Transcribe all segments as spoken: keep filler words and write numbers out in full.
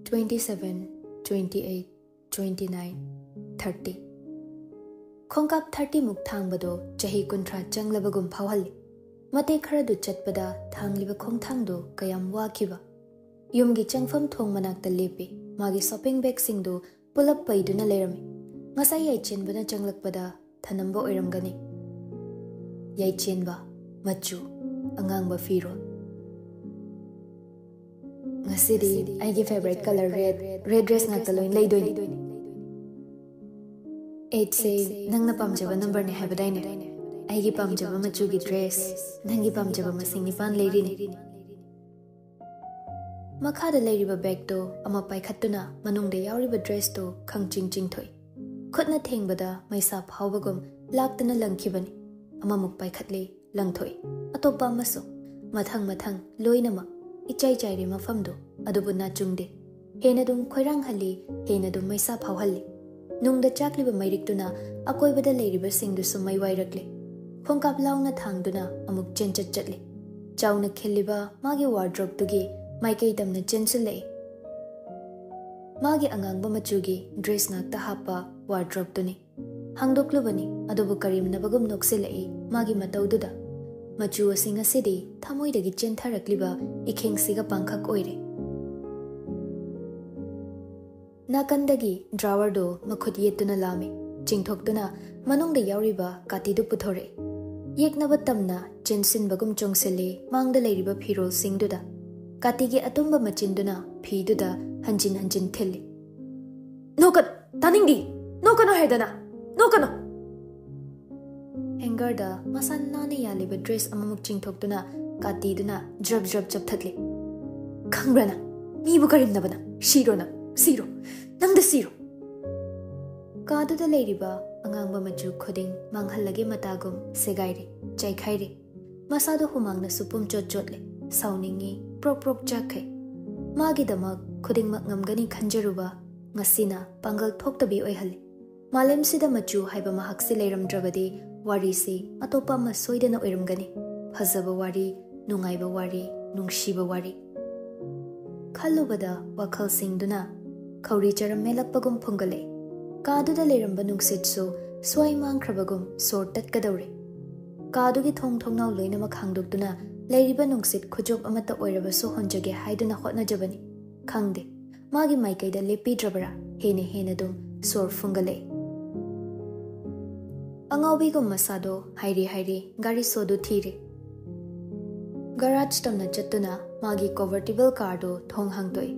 Twenty seven, twenty eight, twenty nine, thirty. ꯈꯣꯡꯀꯥꯞ ꯊꯥꯔꯇꯤꯃꯨꯛ ꯊꯥꯡꯕꯗꯣ ꯆꯍꯤ ꯀꯨꯟꯊ꯭ꯔꯥ ꯆꯪꯂꯕꯒꯨꯝ ꯐꯥꯎꯍꯜꯂꯤ꯫ ꯃꯇꯦꯛ ꯈꯔꯗꯨ ꯆꯠꯄꯗ ꯊꯥꯡꯂꯤꯕ ꯈꯣꯡꯊꯥꯡꯗꯨ ꯀꯌꯥꯝ ꯋꯥꯈꯤꯕ꯫ ꯌꯨꯝꯒꯤ ꯆꯪꯐꯝ ꯊꯣꯡ ꯃꯅꯥꯛꯇ ꯂꯦꯞꯄꯤ꯫ ꯃꯥꯒꯤ ꯁꯣꯄꯤꯡ ꯕꯦꯒꯁꯤꯡꯗꯨ ꯄꯨꯂꯞ ꯄꯩꯗꯨꯅ ꯂꯩꯔꯝꯃꯤ꯫ ꯉꯁꯥꯏ ꯌꯥꯏꯆꯦꯟꯕꯅ ꯆꯪꯂꯛꯄꯗ ꯊꯅꯝꯕ ꯑꯣꯏꯔꯝꯒꯅꯤ꯫ ꯌꯥꯏꯆꯦꯟꯕ, ꯃꯆꯨ, ꯑꯉꯥꯡꯕ ꯐꯤꯔꯣꯜ꯫ "ꯉꯁꯤꯗꯤ ꯑꯩꯒꯤ favourite colour red, red dress ꯉꯥꯛꯇ ꯂꯣꯏꯅ ꯂꯩꯗꯣꯏꯅꯤ꯫ ꯑꯩꯠꯁꯦ ꯅꯪꯅ ꯄꯥꯝꯖꯕ ꯅꯝꯕꯔꯅꯦ ꯍꯥꯏꯕꯗꯥꯏꯅꯦ? ꯑꯩꯒꯤ ꯄꯥꯝꯖꯕ ꯃꯆꯨꯒꯤ ꯗ꯭ꯔꯦꯁ, ꯅꯪꯒꯤ ꯄꯥꯝꯖꯕ ꯃꯁꯤꯡ ꯅꯤꯄꯥꯟ ꯂꯩꯔꯤꯅꯤ꯫" ꯃꯈꯥꯗ ꯂꯩꯔꯤꯕ ꯕꯦꯒꯇꯣ ꯑꯃ ꯄꯥꯏꯈꯠꯇꯨꯅ ꯃꯅꯨꯡꯗ ꯌꯥꯎꯔꯤꯕ ꯗ꯭ꯔꯦꯁꯇꯣ ꯈꯪꯆꯤꯡ ꯆꯤꯡꯊꯣꯛꯏ꯫ ꯈꯨꯠꯅ ꯊꯦꯡꯕꯗ ꯃꯩꯁꯥ ꯐꯥꯎꯕꯒꯨꯝ ꯂꯥꯛꯇꯅ ꯂꯪꯈꯤꯕꯅꯤ꯫ ꯑꯃꯃꯨꯛ ꯄꯥꯏꯈꯠꯂꯤ, ꯂꯪꯊꯣꯛꯏ꯫ ꯑꯇꯣꯞꯄ ꯑꯃꯁꯨ꯫ ꯃꯊꯪ ꯃꯊꯪ ꯂꯣꯏꯅꯃꯛ ꯏꯆꯥꯏ ꯆꯥꯏꯔꯦ ꯃꯐꯝꯗꯨ, ꯑꯗꯨꯕꯨ ꯅꯥꯆꯨꯡꯗꯦ꯫ ꯍꯦꯟꯅ ꯑꯗꯨꯝ ꯈꯣꯏꯔꯥꯡꯍꯜꯂꯤ, ꯍꯦꯟꯅ ꯑꯗꯨꯝ ꯃꯩꯁꯥ ꯐꯥꯎꯍꯜꯂꯤ꯫ ꯅꯨꯡꯗ ꯆꯥꯛꯂꯤꯕ ꯃꯩꯔꯤꯛꯇꯨꯅ ꯑꯀꯣꯏꯕꯗ ꯂꯩꯔꯤꯕꯁꯤꯡꯗꯨꯁꯨ ꯃꯩ ꯋꯥꯏꯔꯛꯂꯦ꯫ ꯈꯣꯡꯀꯥꯞ ꯂꯥꯎꯅ ꯊꯥꯡꯗꯨꯅ ꯑꯃꯨꯛ ꯆꯦꯟꯆꯠ ꯆꯠꯂꯤ꯫ ꯆꯥꯎꯅ ꯈꯤꯜꯂꯤꯕ ꯃꯥꯒꯤ ꯋꯥꯔꯗ꯭ꯔꯣꯞꯇꯨꯒꯤ ꯃꯥꯏꯀꯩ ꯇꯝꯅ ꯆꯦꯟꯁꯤꯜꯂꯛꯏ꯫ ꯃꯥꯒꯤ ꯑꯉꯥꯡꯕ ꯃꯆꯨꯒꯤ ꯗ꯭ꯔꯦꯁ ꯉꯥꯛꯇ ꯍꯥꯞꯄ ꯋꯥꯔꯗ꯭ꯔꯣꯞꯇꯨꯅꯤ꯫ ꯍꯥꯡꯗꯣꯛꯂꯨꯕꯅꯤ, ꯑꯗꯨꯕꯨ ꯀꯔꯦꯝꯅꯕꯒꯨꯝ ꯅꯣꯛꯁꯤꯜꯂꯛꯏ ꯃꯥꯒꯤ ꯃꯇꯧꯗꯨꯗ꯫ ꯃꯆꯨ ꯑꯁꯤ ꯉꯁꯤꯗꯤ ꯊꯃꯣꯏꯗꯒꯤ ꯆꯦꯟꯊꯔꯛꯂꯤꯕ ꯏꯈꯦꯡꯁꯤꯒ ꯄꯥꯡꯈꯛ ꯑꯣꯏꯔꯦ꯫ ꯅꯥꯀꯟꯗꯒꯤ ꯗ꯭ꯔꯥꯋꯔꯗꯨ ꯃꯈꯨꯠ ꯌꯦꯠꯇꯨꯅ ꯂꯥꯝꯃꯤ꯫ ꯆꯤꯡꯊꯣꯛꯇꯨꯅ ꯃꯅꯨꯡꯗ ꯌꯥꯎꯔꯤꯕ ꯀꯥꯇꯤꯗꯨ ꯄꯨꯊꯣꯔꯛꯏ꯫ ꯌꯦꯛꯅꯕ ꯇꯝꯅ ꯆꯦꯟꯁꯤꯟꯕꯒꯨꯝ ꯆꯣꯡꯁꯤꯜꯂꯤ ꯃꯥꯡꯗ ꯂꯩꯔꯤꯕ ꯐꯤꯔꯣꯜꯁꯤꯡꯗꯨꯗ꯫ ꯀꯥꯇꯤꯒꯤ ꯑꯇꯨꯝꯕ ꯃꯆꯤꯟꯗꯨꯅ ꯐꯤꯗꯨꯗ ꯍꯟꯖꯤꯟ ꯍꯟꯖꯤꯟ ꯊꯤꯜꯂꯤ꯫ "ꯅꯣꯛꯀꯅꯨ! ꯇꯥꯅꯤꯡꯗꯦ! ꯅꯣꯛꯀꯅꯨ ꯍꯥꯏꯗꯅ! ꯅꯣꯛꯀꯅꯨ!" ꯑꯦꯡꯒꯔꯗ ꯃꯁꯥ ꯅꯥꯟꯅ ꯌꯥꯜꯂꯤꯕ ꯗ꯭ꯔꯦꯁ ꯑꯃꯃꯨꯛ ꯆꯤꯡꯊꯣꯛꯇꯨꯅ ꯀꯥꯇꯤꯗꯨꯅ ꯖ꯭ꯔꯞ ꯖ꯭ꯔꯞ ꯆꯞꯊꯠꯂꯤ꯫ "ꯈꯪꯕ꯭ꯔꯥ ꯅꯪ? ꯃꯤꯕꯨ ꯀꯔꯦꯝꯅꯕ ꯅꯪ! ꯁꯤꯔꯣ ꯅꯪ! ꯁꯤꯔꯣ! ꯅꯪꯗ ꯁꯤꯔꯣ!" ꯀꯥꯗꯨꯗ ꯂꯩꯔꯤꯕ ꯑꯉꯥꯡꯕ ꯃꯆꯨ ꯈꯨꯗꯤꯡ ꯃꯥꯡꯍꯜꯂꯒꯦ ꯃꯇꯥꯒꯨꯝ ꯁꯦꯒꯥꯏꯔꯦ, ꯆꯥꯏꯈꯥꯏꯔꯦ꯫ ꯃꯁꯥꯗꯣ ꯍꯨꯃꯥꯡꯅꯁꯨ ꯄꯨꯝꯆꯣꯠ ꯆꯣꯠꯂꯦ꯫ ꯁꯥꯎꯅꯤꯡꯉꯤ, ꯄ꯭ꯔꯣꯛ ꯄ꯭ꯔꯣꯛ ꯆꯥꯛꯈꯩ꯫ ꯃꯥꯒꯤꯗꯃꯛ ꯈꯨꯗꯤꯡꯃꯛ ꯉꯝꯒꯅꯤ ꯈꯟꯖꯔꯨꯕ ꯉꯁꯤꯅ ꯄꯥꯡꯒꯜ ꯊꯣꯛꯇꯕꯤ ꯑꯣꯏꯍꯜꯂꯤ꯫ ꯃꯥꯂꯦꯝꯁꯤꯗ ꯃꯆꯨ ꯍꯥꯏꯕ ꯃꯍꯥꯛꯁꯤ ꯂꯩꯔꯝꯗ꯭ꯔꯕꯗꯤ ꯋꯥꯔꯤꯁꯤ ꯑꯇꯣꯞꯄ ꯑꯃ ꯁꯣꯏꯗꯅ ꯑꯣꯏꯔꯝꯒꯅꯤ꯫ ꯐꯖꯕ ꯋꯥꯔꯤ, ꯅꯨꯡꯉꯥꯏꯕ ꯋꯥꯔꯤ, ꯅꯨꯡꯁꯤꯕ ꯋꯥꯔꯤ꯫ ꯈꯜꯂꯨꯕꯗ ꯋꯥꯈꯜ ꯁꯤꯡꯗꯨꯅ ꯈꯧꯔꯤ ꯆꯔꯝ ꯃꯦꯜꯂꯛꯄꯒꯨꯝ ꯐꯨꯡꯒꯠꯂꯛꯏ꯫ ꯀꯥꯗꯨꯗ ꯂꯩꯔꯝꯕ ꯅꯨꯡꯁꯤꯠꯁꯨ ꯁ꯭ꯋꯥꯏ ꯃꯥꯡꯈ꯭ꯔꯕꯒꯨꯝ ꯁꯣꯔ ꯇꯠꯀꯗꯧꯔꯦ꯫ ꯀꯥꯗꯨꯒꯤ ꯊꯣꯡ ꯊꯣꯡꯅꯥꯎ ꯂꯣꯏꯅꯃꯛ ꯍꯥꯡꯗꯣꯛꯇꯨꯅ ꯂꯩꯔꯤꯕ ꯅꯨꯡꯁꯤꯠ ꯈꯨꯆꯣꯞ ꯑꯃꯠꯇ ꯑꯣꯏꯔꯕꯁꯨ ꯍꯣꯟꯖꯒꯦ ꯍꯥꯏꯗꯨꯅ ꯍꯣꯠꯅꯖꯕꯅꯤ꯫ ꯈꯪꯗꯦ, ꯃꯥꯒꯤ ꯃꯥꯏꯀꯩꯗ ꯂꯦꯞꯄꯤꯗ꯭ꯔꯕꯔꯥ? ꯍꯦꯟꯅ ꯍꯦꯟꯅ ꯑꯗꯨꯝ ꯁꯣꯔ ꯐꯨꯡꯒꯠꯂꯛꯏ꯫ ꯑꯉꯥꯎꯕꯤꯒꯨꯝ ꯃꯁꯥꯗꯣ ꯍꯥꯏꯔꯤ ꯍꯥꯏꯔꯤ ꯒꯥꯔꯤ ꯁꯣꯗꯨ ꯊꯤꯔꯦ꯫ ꯒꯔꯥꯖ ꯇꯝꯅ ꯆꯠꯇꯨꯅ ꯃꯥꯒꯤ ꯀꯣꯟꯚꯔꯇꯤꯕꯜ ꯀꯥꯔꯗꯨ ꯊꯣꯡ ꯍꯥꯡꯗꯣꯛꯏ꯫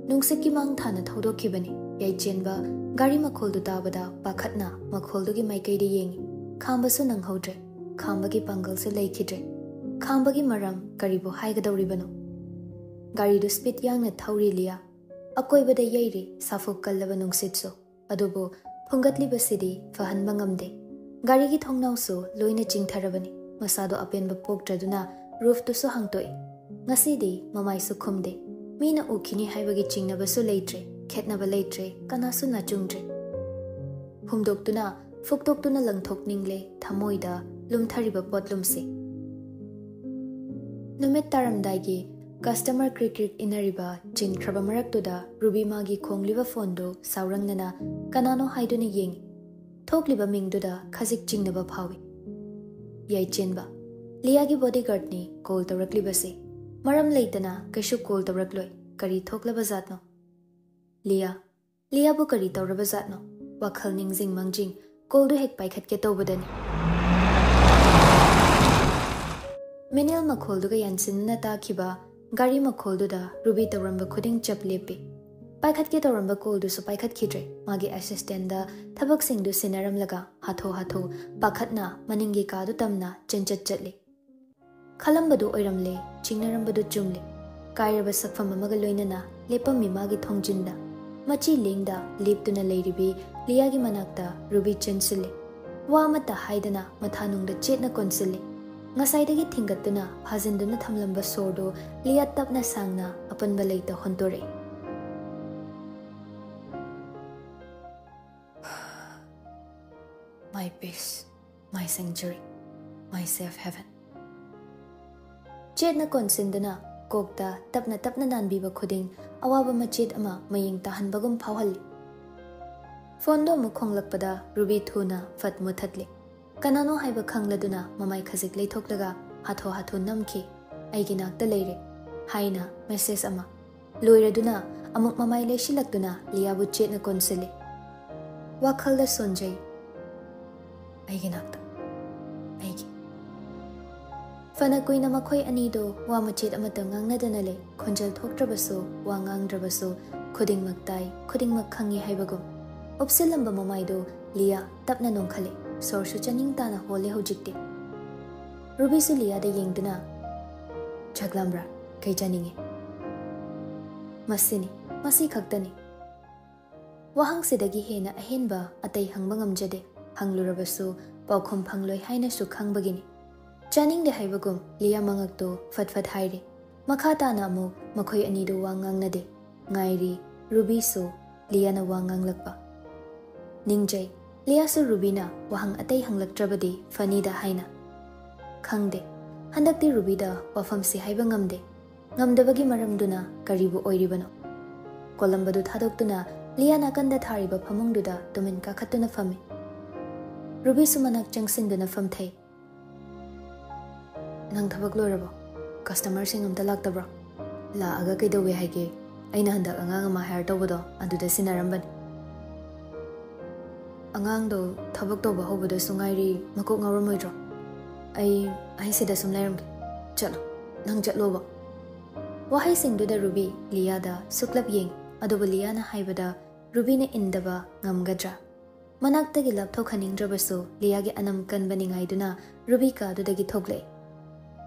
ꯅꯨꯡꯁꯤꯠꯀꯤ ꯃꯥꯡ ꯊꯥꯅ ꯊꯧꯗꯣꯛꯈꯤꯕꯅꯤ꯫ ꯌꯥꯏꯆꯦꯟꯕ ꯒꯥꯔꯤ ꯃꯈꯣꯜꯗꯨ ꯇꯥꯕꯗ ꯄꯥꯈꯠꯅ ꯃꯈꯣꯜꯗꯨꯒꯤ ꯃꯥꯏꯀꯩꯗ ꯌꯦꯡꯉꯤ꯫ ꯈꯥꯝꯕꯁꯨ ꯅꯪꯍꯧꯗ꯭ꯔꯦ꯫ ꯈꯥꯝꯕꯒꯤ ꯄꯥꯡꯒꯜꯁꯨ ꯂꯩꯈꯤꯗ꯭ꯔꯦ꯫ ꯈꯥꯝꯕꯒꯤ ꯃꯔꯝ ꯀꯔꯤꯕꯨ ꯍꯥꯏꯒꯗꯧꯔꯤꯕꯅꯣ? ꯒꯥꯔꯤꯗꯨ ꯁ꯭ꯄꯤꯗ ꯌꯥꯡꯅ ꯊꯧꯔꯤ ꯂꯤꯌꯥ꯫ ꯑꯀꯣꯏꯕꯗ ꯌꯩꯔꯤ ꯁꯥꯐꯨ ꯀꯜꯂꯕ ꯅꯨꯡꯁꯤꯠꯁꯨ꯫ ꯑꯗꯨꯕꯨ ꯐꯨꯡꯒꯠꯂꯤꯕꯁꯤꯗꯤ ꯐꯍꯟꯕ ꯉꯝꯗꯦ꯫ ꯒꯥꯔꯤꯒꯤ ꯊꯣꯡꯅꯥꯎꯁꯨ ꯂꯣꯏꯅ ꯆꯤꯡꯊꯔꯕꯅꯤ꯫ ꯃꯁꯥꯗꯣ ꯑꯄꯦꯟꯕ ꯄꯣꯛꯇ꯭ꯔꯗꯨꯅ ꯔꯨꯐꯇꯨꯁꯨ ꯍꯥꯡꯇꯣꯛꯏ꯫ ꯉꯁꯤꯗꯤ ꯃꯃꯥꯏꯁꯨ ꯈꯨꯝꯗꯦ꯫ ꯃꯤꯅ ꯎꯈꯤꯅꯤ ꯍꯥꯏꯕꯒꯤ ꯆꯤꯡꯅꯕꯁꯨ ꯂꯩꯇ꯭ꯔꯦ, ꯈꯦꯠꯅꯕ ꯂꯩꯇ꯭ꯔꯦ, ꯀꯅꯥꯁꯨ ꯅꯥꯆꯨꯡꯗ꯭ꯔꯦ꯫ ꯍꯨꯝꯗꯣꯛꯇꯨꯅ ꯐꯨꯛꯇꯣꯛꯇꯨꯅ ꯂꯪꯊꯣꯛꯅꯤꯡꯂꯦ ꯊꯃꯣꯏꯗ ꯂꯨꯝꯊꯔꯤꯕ ꯄꯣꯠꯂꯨꯝꯁꯦ꯫ ꯅꯨꯃꯤꯠ ꯇꯥꯔꯝꯗꯥꯏꯒꯤ ꯀꯁꯇꯃꯔ ꯀ꯭ꯔꯤꯛ ꯀ꯭ꯔꯤꯛ ꯏꯟꯅꯔꯤꯕ ꯆꯤꯟꯈ꯭ꯔꯕ ꯃꯔꯛꯇꯨꯗ ꯔꯨꯕꯤ ꯃꯥꯒꯤ ꯈꯣꯡꯂꯤꯕ ꯐꯣꯟꯗꯨ ꯁꯥꯎꯔꯪꯅꯅ ꯀꯅꯥꯅꯣ ꯍꯥꯏꯗꯨꯅ ꯌꯦꯡꯉꯤ꯫ ꯊꯣꯛꯂꯤꯕ ꯃꯤꯡꯗꯨꯗ ꯈꯖꯤꯛ ꯆꯤꯡꯅꯕ ꯐꯥꯎꯏ꯫ ꯌꯥꯏꯆꯦꯟꯕ, ꯂꯤꯌꯥꯒꯤ ꯕꯣꯗꯤꯒꯥꯔꯗꯅꯤ ꯀꯣꯜ ꯇꯧꯔꯛꯂꯤꯕꯁꯤ꯫ ꯃꯔꯝ ꯂꯩꯇꯅ ꯀꯩꯁꯨ ꯀꯣꯜ ꯇꯧꯔꯛꯂꯣꯏ꯫ ꯀꯔꯤ ꯊꯣꯛꯂꯕ ꯖꯥꯠꯅꯣ? ꯂꯤꯌꯥ, ꯂꯤꯌꯥꯕꯨ ꯀꯔꯤ ꯇꯧꯔꯕ ꯖꯥꯠꯅꯣ? ꯋꯥꯈꯜ ꯅꯤꯡꯖꯤꯡ ꯃꯥꯡꯖꯤꯡ ꯀꯣꯜꯗꯨ ꯍꯦꯛ ꯄꯥꯏꯈꯠꯀꯦ ꯇꯧꯕꯗꯅꯤ꯫ ꯃꯦꯅꯨꯑꯦꯜ ꯃꯈꯣꯜꯗꯨꯒ ꯌꯥꯟꯁꯤꯟꯅꯅ ꯇꯥꯈꯤꯕ ꯒꯥꯔꯤ ꯃꯈꯣꯜꯗꯨꯗ ꯔꯨꯕꯤ ꯇꯧꯔꯝꯕ ꯈꯨꯗꯤꯡ ꯆꯞ ꯂꯦꯞꯄꯤ꯫ ꯄꯥꯏꯈꯠꯀꯦ ꯇꯧꯔꯝꯕ ꯀꯣꯜꯗꯨꯁꯨ ꯄꯥꯏꯈꯠꯈꯤꯗ꯭ꯔꯦ꯫ ꯃꯥꯒꯤ ꯑꯦꯁꯤꯁꯇꯦꯟꯗ ꯊꯕꯛꯁꯤꯡꯗꯨ ꯁꯤꯟꯅꯔꯝꯂꯒ ꯍꯥꯊꯨ ꯍꯥꯊꯨ ꯄꯥꯈꯠꯅ ꯃꯅꯤꯡꯒꯤ ꯀꯥꯗꯨ ꯇꯝꯅ ꯆꯦꯟꯆꯠ ꯆꯠꯂꯤ꯫ ꯈꯜꯂꯝꯕꯗꯨ ꯑꯣꯏꯔꯝꯂꯦ, ꯆꯤꯡꯅꯔꯝꯕꯗꯨ ꯆꯨꯝꯂꯦ꯫ ꯀꯥꯏꯔꯕ ꯁꯛꯐꯝ ꯑꯃꯒ ꯂꯣꯏꯅꯅ ꯂꯦꯞꯄꯝꯃꯤ ꯃꯥꯒꯤ ꯊꯣꯡꯖꯤꯟꯗ꯫ ꯃꯆꯤ ꯂꯦꯡꯗ ꯂꯦꯞꯇꯨꯅ ꯂꯩꯔꯤꯕꯤ ꯂꯤꯌꯥꯒꯤ ꯃꯅꯥꯛꯇ ꯔꯨꯕꯤ ꯆꯦꯟꯁꯤꯜꯂꯤ꯫ ꯋꯥ ꯑꯃꯠꯇ ꯍꯥꯏꯗꯅ ꯃꯊꯥꯅꯨꯡꯗ ꯆꯦꯠꯅ ꯀꯣꯟꯁꯤꯜꯂꯤ꯫ ꯉꯁꯥꯏꯗꯒꯤ ꯊꯤꯡꯒꯠꯇꯨꯅ ꯐꯥꯖꯤꯟꯗꯨꯅ ꯊꯝꯂꯝꯕ ꯁꯣꯔꯗꯨ ꯂꯤꯌꯥ ꯇꯞꯅ ꯁꯥꯡꯅ ꯑꯄꯟꯕ ꯂꯩꯇ ꯍꯣꯟꯇꯣꯔꯛꯏ꯫ My peace, my sanctuary, my safe haven꯫ ꯆꯦꯠꯅ ꯀꯣꯟꯁꯤꯟꯗꯨꯅ ꯀꯣꯛꯇ ꯇꯞꯅ ꯇꯞꯅ ꯅꯥꯟꯕꯤꯕ ꯈꯨꯗꯤꯡ ꯑꯋꯥꯕ ꯃꯆꯦꯠ ꯑꯃ ꯃꯌꯦꯡ ꯇꯥꯍꯟꯕꯒꯨꯝ ꯐꯥꯎꯍꯜꯂꯤ꯫ ꯐꯣꯟꯗꯣ ꯑꯃꯨꯛ ꯈꯣꯡꯂꯛꯄꯗ ꯔꯨꯕꯤ ꯊꯨꯅ ꯐꯠ ꯃꯨꯠꯊꯠꯂꯤ꯫ ꯀꯅꯥꯅꯣ ꯍꯥꯏꯕ ꯈꯪꯂꯗꯨꯅ ꯃꯃꯥꯏ ꯈꯖꯤꯛ ꯂꯩꯊꯣꯛꯂꯒ ꯍꯥꯊꯨ ꯍꯥꯊꯨ ꯅꯝꯈꯤ꯫ "ꯑꯩꯒꯤ ꯅꯥꯛꯇ ꯂꯩꯔꯦ" ꯍꯥꯏꯅ ꯃꯦꯁꯦꯖ ꯑꯃ꯫ ꯂꯣꯏꯔꯗꯨꯅ ꯑꯃꯨꯛ ꯃꯃꯥꯏ ꯂꯩꯁꯤꯜꯂꯛꯇꯨꯅ ꯂꯤꯌꯥꯕꯨ ꯆꯦꯠꯅ ꯀꯣꯟꯁꯤꯜꯂꯤ꯫ ꯋꯥꯈꯜꯗ ꯁꯣꯟꯖꯩ꯫ "ꯑꯩꯒꯤ ꯅꯥꯛꯇ꯫ ꯑꯩꯒꯤ"꯫ ꯐꯅ ꯀꯨꯏꯅ ꯃꯈꯣꯏ ꯑꯅꯤꯗꯣ ꯋꯥ ꯃꯆꯦꯠ ꯑꯃꯠꯇ ꯉꯥꯡꯅꯗꯅ ꯂꯩ꯫ ꯈꯣꯟꯖꯦꯜ ꯊꯣꯛꯇ꯭ꯔꯕꯁꯨ, ꯋꯥ ꯉꯥꯡꯗ꯭ꯔꯕꯁꯨ, ꯈꯨꯗꯤꯡꯃꯛ ꯇꯥꯏ, ꯈꯨꯗꯤꯡꯃꯛ ꯈꯪꯉꯤ ꯍꯥꯏꯕꯒꯨꯝ꯫ ꯎꯞꯁꯤꯜꯂꯝꯕ ꯃꯃꯥꯏꯗꯨ ꯂꯤꯌꯥ ꯇꯞꯅ ꯅꯣꯡꯈꯠꯂꯦ꯫ ꯁꯣꯔꯁꯨ ꯆꯥꯅꯤꯡ ꯇꯥꯅ ꯍꯣꯜꯂꯦ ꯍꯧꯖꯤꯛꯇꯤ꯫ ꯔꯨꯕꯤꯁꯨ ꯂꯤꯌꯥꯗ ꯌꯦꯡꯗꯨꯅ, "ꯆꯥꯛ ꯂꯥꯝꯕ꯭ꯔꯥ? ꯀꯩ ꯆꯥꯅꯤꯡꯉꯤ?" "ꯃꯁꯤꯅꯤ, ꯃꯁꯤ ꯈꯛꯇꯅꯤ"꯫ ꯋꯥꯍꯪꯁꯤꯗꯒꯤ ꯍꯦꯟꯅ ꯑꯍꯦꯟꯕ ꯑꯇꯩ ꯍꯪꯕ ꯉꯝꯖꯗꯦ꯫ ꯍꯪꯂꯨꯔꯕꯁꯨ ꯄꯥꯎꯈꯨꯝ ꯐꯪꯂꯣꯏ ꯍꯥꯏꯅꯁꯨ ꯈꯪꯕꯒꯤꯅꯤ꯫ ꯆꯥꯅꯤꯡꯗꯦ ꯍꯥꯏꯕꯒꯨꯝ ꯂꯤꯌꯥ ꯃꯉꯛꯇꯨ ꯐꯠ ꯐꯠ ꯍꯥꯏꯔꯤ꯫ ꯃꯈꯥ ꯇꯥꯅ ꯑꯃꯨꯛ ꯃꯈꯣꯏ ꯑꯅꯤꯗꯨ ꯋꯥ ꯉꯥꯡꯅꯗꯦ꯫ ꯉꯥꯏꯔꯤ ꯔꯨꯕꯤꯁꯨ ꯂꯤꯌꯥꯅ ꯋꯥ ꯉꯥꯡꯂꯛꯄ꯫ ꯅꯤꯡꯖꯩ, ꯂꯤꯌꯥꯁꯨ ꯔꯨꯕꯤꯅ ꯋꯥꯍꯪ ꯑꯇꯩ ꯍꯪꯂꯛꯇ꯭ꯔꯕꯗꯤ ꯐꯅꯤꯗ ꯍꯥꯏꯅ꯫ ꯈꯪꯗꯦ, ꯍꯟꯗꯛꯇꯤ ꯔꯨꯕꯤꯗ ꯋꯥꯐꯝꯁꯤ ꯍꯥꯏꯕ ꯉꯝꯗꯦ꯫ ꯉꯝꯗꯕꯒꯤ ꯃꯔꯝꯗꯨꯅ ꯀꯔꯤꯕꯨ ꯑꯣꯏꯔꯤꯕꯅꯣ? ꯀꯣꯂꯝꯕꯗꯨ ꯊꯥꯗꯣꯛꯇꯨꯅ ꯂꯤꯌꯥ ꯅꯥꯀꯟꯗ ꯊꯥꯔꯤꯕ ꯐꯃꯨꯡꯗꯨꯗ ꯇꯨꯃꯤꯟ ꯀꯥꯈꯠꯇꯨꯅ ꯐꯝꯃꯤ꯫ ꯔꯨꯕꯤꯁꯨ ꯃꯅꯥꯛ ꯆꯪꯁꯤꯟꯗꯨꯅ ꯐꯝꯊꯩ꯫ "ꯅꯪ ꯊꯕꯛ ꯂꯣꯏꯔꯕꯣ? ꯀꯁꯇꯃꯔꯁꯤꯡ ꯑꯝꯇ ꯂꯥꯛꯇꯕ꯭ꯔꯣ? ꯂꯥꯛꯑꯒ ꯀꯩꯗꯧꯋꯦ ꯍꯥꯏꯒꯦ? ꯑꯩꯅ ꯍꯟꯗꯛ ꯑꯉꯥꯡ ꯑꯃ ꯍꯥꯏꯌꯔ ꯇꯧꯕꯗꯣ, ꯑꯗꯨꯗ ꯁꯤꯟꯅꯔꯝꯕꯅꯤ꯫ ꯑꯉꯥꯡꯗꯣ ꯊꯕꯛ ꯇꯧꯕ ꯍꯧꯕꯗꯁꯨ ꯉꯥꯏꯔꯤ, ꯃꯀꯣꯛ ꯉꯥꯎꯔꯝꯃꯣꯏꯗ꯭ꯔꯣ? ꯑꯩ, ꯑꯩ ꯁꯤꯗ ꯁꯨꯝ ꯂꯩꯔꯝꯒꯦ꯫ ꯆꯠꯂꯣ, ꯅꯪ ꯆꯠꯂꯣꯕ"꯫ ꯋꯥꯍꯩꯁꯤꯡꯗꯨꯗ ꯔꯨꯕꯤ ꯂꯤꯌꯥꯗ ꯁꯨꯛꯂꯞ ꯌꯦꯡꯉꯤ, ꯑꯗꯨꯕꯨ ꯂꯤꯌꯥꯅ ꯍꯥꯏꯕꯗ ꯔꯨꯕꯤꯅ ꯏꯟꯗꯕ ꯉꯝꯒꯗ꯭ꯔꯥ? ꯃꯅꯥꯛꯇꯒꯤ ꯂꯥꯞꯊꯣꯛꯍꯟꯅꯤꯡꯗ꯭ꯔꯕꯁꯨ ꯂꯤꯌꯥꯒꯤ ꯑꯅꯝ ꯀꯟꯕ ꯅꯤꯡꯉꯥꯏꯗꯨꯅ ꯔꯨꯕꯤ ꯀꯥꯗꯨꯗꯒꯤ ꯊꯣꯛꯂꯛꯏ꯫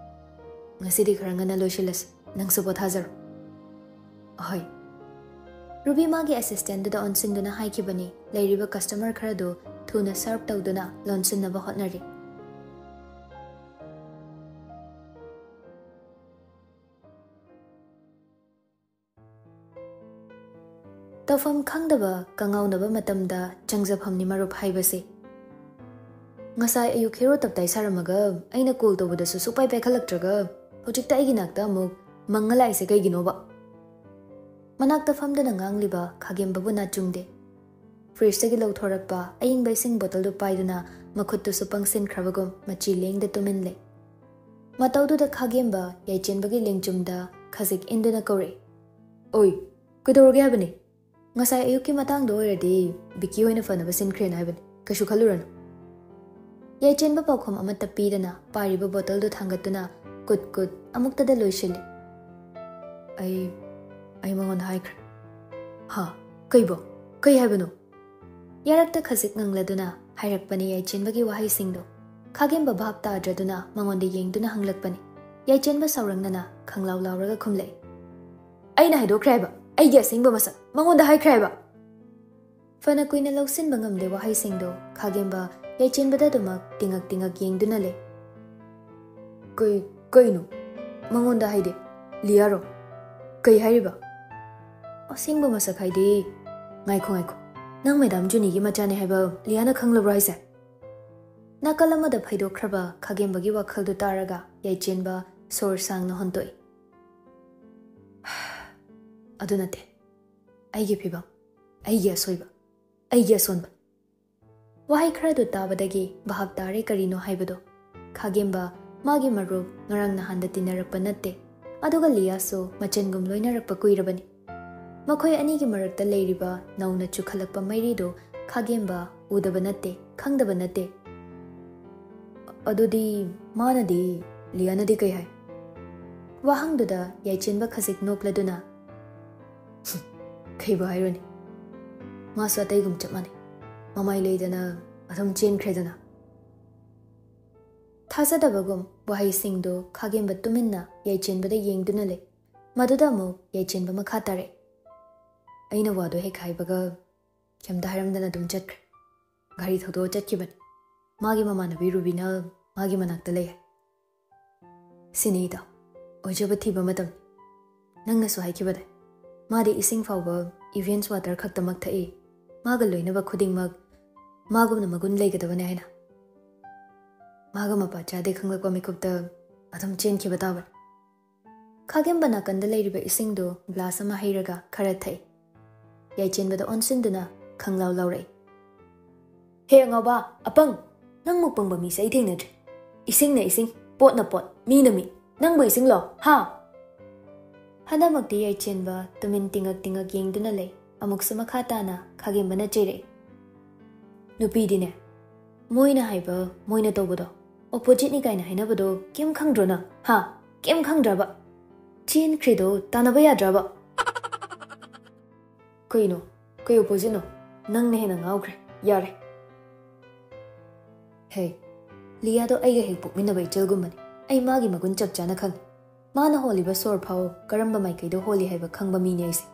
"ꯉꯁꯤꯗꯤ ꯈꯔ ꯉꯟꯅ ꯂꯣꯏꯁꯤꯜꯂꯁꯤ, ꯅꯪꯁꯨ ꯄꯣꯊꯥꯖꯔꯣ"꯫ "ꯑꯍꯣꯏ"꯫ ꯔꯨꯕꯤ ꯃꯥꯒꯤ ꯑꯦꯁꯤꯁꯇꯦꯟꯗꯨꯗ ꯑꯣꯟꯁꯤꯟꯗꯨꯅ ꯍꯥꯏꯈꯤꯕꯅꯤ, ꯂꯩꯔꯤꯕ ꯀꯁꯇꯃꯔ ꯈꯔꯗꯨ ꯊꯨꯅ ꯁꯔꯚ ꯇꯧꯗꯨꯅ ꯂꯣꯟꯁꯤꯟꯅꯕ ꯍꯣꯠꯅꯔꯤ꯫ ꯇꯧꯐꯝ ꯈꯪꯗꯕ ꯀꯉꯥꯎꯅꯕ ꯃꯇꯝꯗ ꯆꯪꯖꯐꯝꯅꯤ ꯃꯔꯨꯞ ꯍꯥꯏꯕꯁꯦ꯫ ꯉꯁꯥꯏ ꯑꯌꯨꯛ ꯍꯦꯔꯣ ꯇꯞꯇꯥꯏ ꯁꯥꯔꯝꯃꯒ ꯑꯩꯅ ꯀꯣꯜ ꯇꯧꯕꯗꯁꯨ ꯁꯨꯛꯄꯥꯏ ꯄꯥꯏꯈꯠꯂꯛꯇ꯭ꯔꯒ ꯍꯧꯖꯤꯛꯇ ꯑꯩꯒꯤ ꯅꯥꯛꯇ ꯑꯃꯨꯛ ꯃꯪꯉ ꯂꯥꯛꯏꯁꯦ ꯀꯩꯒꯤꯅꯣꯕ? ꯃꯅꯥꯛꯇ ꯐꯝꯗꯨꯅ ꯉꯥꯡꯂꯤꯕ ꯈꯥꯒꯦꯝꯕꯕꯨ ꯅꯥꯆꯨꯡꯗꯦ꯫ ꯐ꯭ꯔꯤꯖꯇꯒꯤ ꯂꯧꯊꯣꯔꯛꯄ ꯑꯏꯪꯕ ꯏꯁꯤꯡ ꯕꯣꯇꯜꯗꯨ ꯄꯥꯏꯗꯨꯅ ꯃꯈꯨꯠꯇꯨꯁꯨ ꯄꯪꯁꯤꯟꯈ꯭ꯔꯕꯒꯨꯝ ꯃꯆꯤ ꯂꯦꯡꯗ ꯇꯨꯃꯤꯟ ꯂꯩ꯫ ꯃꯇꯧꯗꯨꯗ ꯈꯥꯒꯦꯝꯕ ꯌꯥꯏꯆꯦꯟꯕꯒꯤ ꯂꯦꯡꯖꯨꯝꯗ ꯈꯖꯤꯛ ꯏꯟꯗꯨꯅ ꯀꯧꯔꯛꯏ, "ꯑꯣꯏ, ꯀꯩꯗꯧꯔꯒꯦ ꯍꯥꯏꯕꯅꯤ? ꯉꯁꯥꯏ ꯑꯌꯨꯛꯀꯤ ꯃꯇꯥꯡꯗ ꯑꯣꯏꯔꯗꯤ ꯕꯤꯀꯤ ꯍꯣꯏꯅ ꯐꯅꯕ ꯁꯤꯟꯈ꯭ꯔꯦꯅ ꯍꯥꯏꯕꯅꯤ, ꯀꯩꯁꯨ ꯈꯜꯂꯨꯔꯅꯨ꯫" ꯌꯥꯏꯆꯦꯟꯕ ꯄꯥꯎꯈꯨꯝ ꯑꯃꯠꯇ ꯄꯤꯗꯅ ꯄꯥꯏꯔꯤꯕ ꯕꯣꯇꯜꯗꯨ ꯊꯥꯡꯒꯠꯇꯨꯅ ꯀꯨꯠ ꯀꯨꯠ ꯑꯃꯨꯛꯇꯗ ꯂꯣꯏꯁꯤꯜꯂꯤ꯫ "ꯑꯩ, ꯑꯩ ꯃꯉꯣꯟꯗ ꯍꯥꯏꯈ꯭ꯔꯦ꯫" "ꯍꯥ? ꯀꯩꯕꯣ? ꯀꯩ ꯍꯥꯏꯕꯅꯣ?" ꯌꯥꯔꯛꯇ ꯈꯖꯤꯛ ꯉꯪꯂꯗꯨꯅ ꯍꯥꯏꯔꯛꯄꯅꯤ ꯌꯥꯏꯆꯦꯟꯕꯒꯤ ꯋꯥꯍꯩꯁꯤꯡꯗꯣ꯫ ꯈꯥꯒꯦꯝꯕ ꯚꯥꯞ ꯇꯥꯗ꯭ꯔꯗꯨꯅ ꯃꯉꯣꯟꯗ ꯌꯦꯡꯗꯨꯅ ꯍꯪꯂꯛꯄꯅꯤ꯫ ꯌꯥꯏꯆꯦꯟꯕ ꯁꯥꯎꯔꯪꯅꯅ ꯈꯪꯂꯥꯎ ꯂꯥꯎꯔꯒ ꯈꯨꯝꯂꯛꯏ, "ꯑꯩꯅ ꯍꯥꯏꯗꯣꯛꯈ꯭ꯔꯦ ꯍꯥꯏꯕ, ꯑꯩꯒꯤ ꯑꯁꯦꯡꯕ ꯃꯁꯛ ꯃꯉꯣꯟꯗ ꯍꯥꯏꯈ꯭ꯔꯦ ꯍꯥꯏꯕ꯫" ꯐꯅ ꯀꯨꯏꯅ ꯂꯧꯁꯤꯟꯕ ꯉꯝꯗꯦ ꯋꯥꯍꯩꯁꯤꯡꯗꯣ꯫ ꯈꯥꯒꯦꯝꯕ ꯌꯥꯏꯆꯦꯟꯕꯗ ꯑꯗꯨꯃꯛ ꯇꯤꯉꯛ ꯇꯤꯉꯛ ꯌꯦꯡꯗꯨꯅ ꯂꯩ꯫ "ꯀꯩ, ꯀꯩꯅꯣ? ꯃꯉꯣꯟꯗ ꯍꯥꯏꯗꯤ? ꯂꯤꯌꯥꯔꯣ? ꯀꯩ ꯍꯥꯏꯔꯤꯕ? ꯑꯁꯦꯡꯕ ꯃꯁꯛ ꯍꯥꯏꯗꯤ?" "ꯉꯥꯏꯈꯣ, ꯉꯥꯏꯈꯣ꯫ ꯅꯪ ꯃꯦꯗꯥꯝ ꯖꯨꯅꯤꯒꯤ ꯃꯆꯥꯅꯦ ꯍꯥꯏꯕ ꯂꯤꯌꯥꯅ ꯈꯪꯂꯕ꯭ꯔꯣ ꯍꯥꯏꯁꯦ?" ꯅꯥꯀꯜ ꯑꯃꯗ ꯐꯩꯗꯣꯛꯈ꯭ꯔꯕ ꯈꯥꯒꯦꯝꯕꯒꯤ ꯋꯥꯈꯜꯗꯨ ꯇꯥꯔꯒ ꯌꯥꯏꯆꯦꯟꯕ ꯁꯣꯔ ꯁꯥꯡꯅ ꯍꯣꯟꯇꯣꯛꯏ꯫ "ꯑꯗꯨ ꯅꯠꯇꯦ꯫ ꯑꯩꯒꯤ ꯐꯤꯕꯝ, ꯑꯩꯒꯤ ꯑꯁꯣꯏꯕ, ꯑꯩꯒꯤ ꯑꯁꯣꯟꯕ꯫" ꯋꯥꯍꯩ ꯈꯔꯗꯨ ꯇꯥꯕꯗꯒꯤ ꯚꯥꯞ ꯇꯥꯔꯦ ꯀꯔꯤꯅꯣ ꯍꯥꯏꯕꯗꯣ꯫ ꯈꯥꯒꯦꯝꯕ ꯃꯥꯒꯤ ꯃꯔꯨꯞ ꯉꯔꯥꯡ ꯅꯍꯥꯟꯗ ꯇꯤꯟꯅꯔꯛꯄ ꯅꯠꯇꯦ, ꯑꯗꯨꯒ ꯂꯤꯌꯥꯁꯨ ꯃꯆꯟꯒꯨꯝ ꯂꯣꯏꯅꯔꯛꯄ ꯀꯨꯏꯔꯕꯅꯤ꯫ ꯃꯈꯣꯏ ꯑꯅꯤꯒꯤ ꯃꯔꯛꯇ ꯂꯩꯔꯤꯕ ꯅꯧꯅ ꯆꯨꯈꯠꯂꯛꯄ ꯃꯩꯔꯤꯗꯨ ꯈꯥꯒꯦꯝꯕ ꯎꯗꯕ ꯅꯠꯇꯦ, ꯈꯪꯗꯕ ꯅꯠꯇꯦ꯫ "ꯑꯗꯨꯗꯤ ꯃꯥꯅꯗꯤ, ꯂꯤꯌꯥꯅꯗꯤ ꯀꯩ ꯍꯥꯏ?" ꯋꯥꯍꯪꯗꯨꯗ ꯌꯥꯏꯆꯦꯟꯕ ꯈꯖꯤꯛ ꯅꯣꯛꯂꯗꯨꯅ, "ꯀꯩꯕꯨ ꯍꯥꯏꯔꯨꯅꯤ? ꯃꯥꯁꯨ ꯑꯇꯩꯒꯨꯝ ꯆꯞ ꯃꯥꯟꯅꯩ꯫ ꯃꯃꯥꯏ ꯂꯩꯗꯅ ꯑꯗꯨꯝ ꯆꯦꯟꯈ꯭ꯔꯦꯗꯅ꯫" ꯊꯥꯖꯗꯕꯒꯨꯝ ꯋꯥꯍꯩꯁꯤꯡꯗꯨ ꯈꯥꯒꯦꯝꯕ ꯇꯨꯃꯤꯟꯅ ꯌꯥꯏꯆꯦꯟꯕꯗ ꯌꯦꯡꯗꯨꯅ ꯂꯩ꯫ ꯃꯗꯨꯗ ꯑꯃꯨꯛ ꯌꯥꯏꯆꯦꯟꯕ ꯃꯈꯥ ꯇꯥꯔꯛꯏ, "ꯑꯩꯅ ꯋꯥꯗꯣ ꯍꯦꯛ ꯍꯥꯏꯕꯒ ꯀꯩꯝꯇ ꯍꯥꯏꯔꯝꯗꯅ ꯑꯗꯨꯝ ꯆꯠꯈ꯭ꯔꯦ꯫ ꯒꯥꯔꯤ ꯊꯧꯗꯣꯛꯑ ꯆꯠꯈꯤꯕꯅꯤ꯫ ꯃꯥꯒꯤ ꯃꯃꯥꯟꯅꯕꯤ ꯔꯨꯕꯤꯅ ꯃꯥꯒꯤ ꯃꯅꯥꯛꯇ ꯂꯩ ꯍꯥꯏ꯫" "ꯁꯤꯅꯤꯗ, ꯑꯣꯏꯖꯕ ꯊꯤꯕ ꯃꯇꯝꯅꯤ꯫ ꯅꯪꯅꯁꯨ ꯍꯥꯏꯈꯤꯕꯗꯥꯏ, ꯃꯥꯗꯤ ꯏꯁꯤꯡ ꯐꯥꯎꯕ ꯏꯚꯦꯟꯁ ꯋꯥꯇꯔ ꯈꯛꯇꯃꯛ ꯊꯛꯏ, ꯃꯥꯒ ꯂꯣꯏꯅꯕ ꯈꯨꯗꯤꯡꯃꯛ ꯃꯥꯒꯨꯝꯅ ꯃꯒꯨꯟ ꯂꯩꯒꯗꯕꯅꯤ ꯍꯥꯏꯅ꯫ ꯃꯥꯒ ꯃꯄꯥ ꯆꯥꯗꯦ ꯈꯪꯂꯛꯄ ꯃꯤꯀꯨꯞꯇ ꯑꯗꯨꯝ ꯆꯦꯟꯈꯤꯕ ꯇꯥꯕꯅꯤ꯫" ꯈꯥꯒꯦꯝꯕ ꯅꯥꯀꯟꯗ ꯂꯩꯔꯤꯕ ꯏꯁꯤꯡꯗꯨ ꯒ꯭ꯂꯥꯁ ꯑꯃ ꯍꯩꯔꯒ ꯈꯔ ꯊꯛꯏ꯫ ꯌꯥꯏꯆꯦꯟꯕꯗ ꯑꯣꯟꯁꯤꯟꯗꯨꯅ ꯈꯪꯂꯥꯎ ꯂꯥꯎꯔꯛꯏ꯫ "ꯍꯦ ꯑꯉꯥꯎꯕ, ꯑꯄꯪ! ꯅꯪ ꯃꯨꯛ ꯄꯪꯕ ꯃꯤꯁꯦ ꯑꯩ ꯊꯦꯡꯅꯗ꯭ꯔꯤ꯫ ꯏꯁꯤꯡꯅ ꯏꯁꯤꯡ, ꯄꯣꯠꯅ ꯄꯣꯠ, ꯃꯤꯅ ꯃꯤ꯫ ꯅꯪꯕꯨ ꯏꯁꯤꯡꯂꯣ? ꯍꯥ?" ꯍꯟꯗꯛꯃꯛꯇꯤ ꯌꯥꯏꯆꯦꯟꯕ ꯇꯨꯃꯤꯟ ꯇꯤꯡꯉꯛ ꯇꯤꯡꯉꯛ ꯌꯦꯡꯗꯨꯅ ꯂꯩ꯫ ꯑꯃꯨꯛꯁꯨ ꯃꯈꯥ ꯇꯥꯅ ꯈꯥꯒꯦꯝꯕꯅ ꯆꯩꯔꯛꯏ꯫ "ꯅꯨꯄꯤꯗꯤꯅꯦ, ꯃꯣꯏꯅ ꯍꯥꯏꯕ, ꯃꯣꯏꯅ ꯇꯧꯕꯗꯣ, oppositeꯅꯤ ꯀꯥꯏꯅ ꯍꯥꯏꯅꯕꯗꯣ ꯀꯩꯝ ꯈꯪꯗ꯭ꯔꯣ ꯅꯪ? ꯍꯥ? ꯀꯩꯝ ꯈꯪꯗ꯭ꯔꯕ?" "ꯆꯦꯟꯈ꯭ꯔꯤꯗꯣ ꯇꯥꯟꯅꯕ ꯌꯥꯗ꯭ꯔꯕ?" "ꯀꯩꯅꯣ? ꯀꯩ oppositeꯅꯣ? ꯅꯪꯅ ꯍꯦꯟꯅ ꯉꯥꯎꯈ꯭ꯔꯦ꯫ ꯌꯥꯔꯦ꯫ ꯍꯦ, ꯂꯤꯌꯥꯗꯣ ꯑꯩꯒ ꯍꯦꯛ ꯄꯣꯛꯃꯤꯟꯅꯕ ꯏꯆꯜꯒꯨꯝꯕꯅꯤ꯫ ꯑꯩ ꯃꯥꯒꯤ ꯃꯒꯨꯟ ꯆꯞ ꯆꯥꯅ ꯈꯪꯉꯤ꯫ ꯃꯥꯅ ꯍꯣꯜꯂꯤꯕ ꯁꯣꯔ ꯐꯥꯎ ꯀꯔꯝꯕ ꯃꯥꯏꯀꯩꯗ ꯍꯣꯜꯂꯤ ꯍꯥꯏꯕ ꯈꯪꯕ ꯃꯤꯅꯤ ꯑꯩꯁꯦ꯫"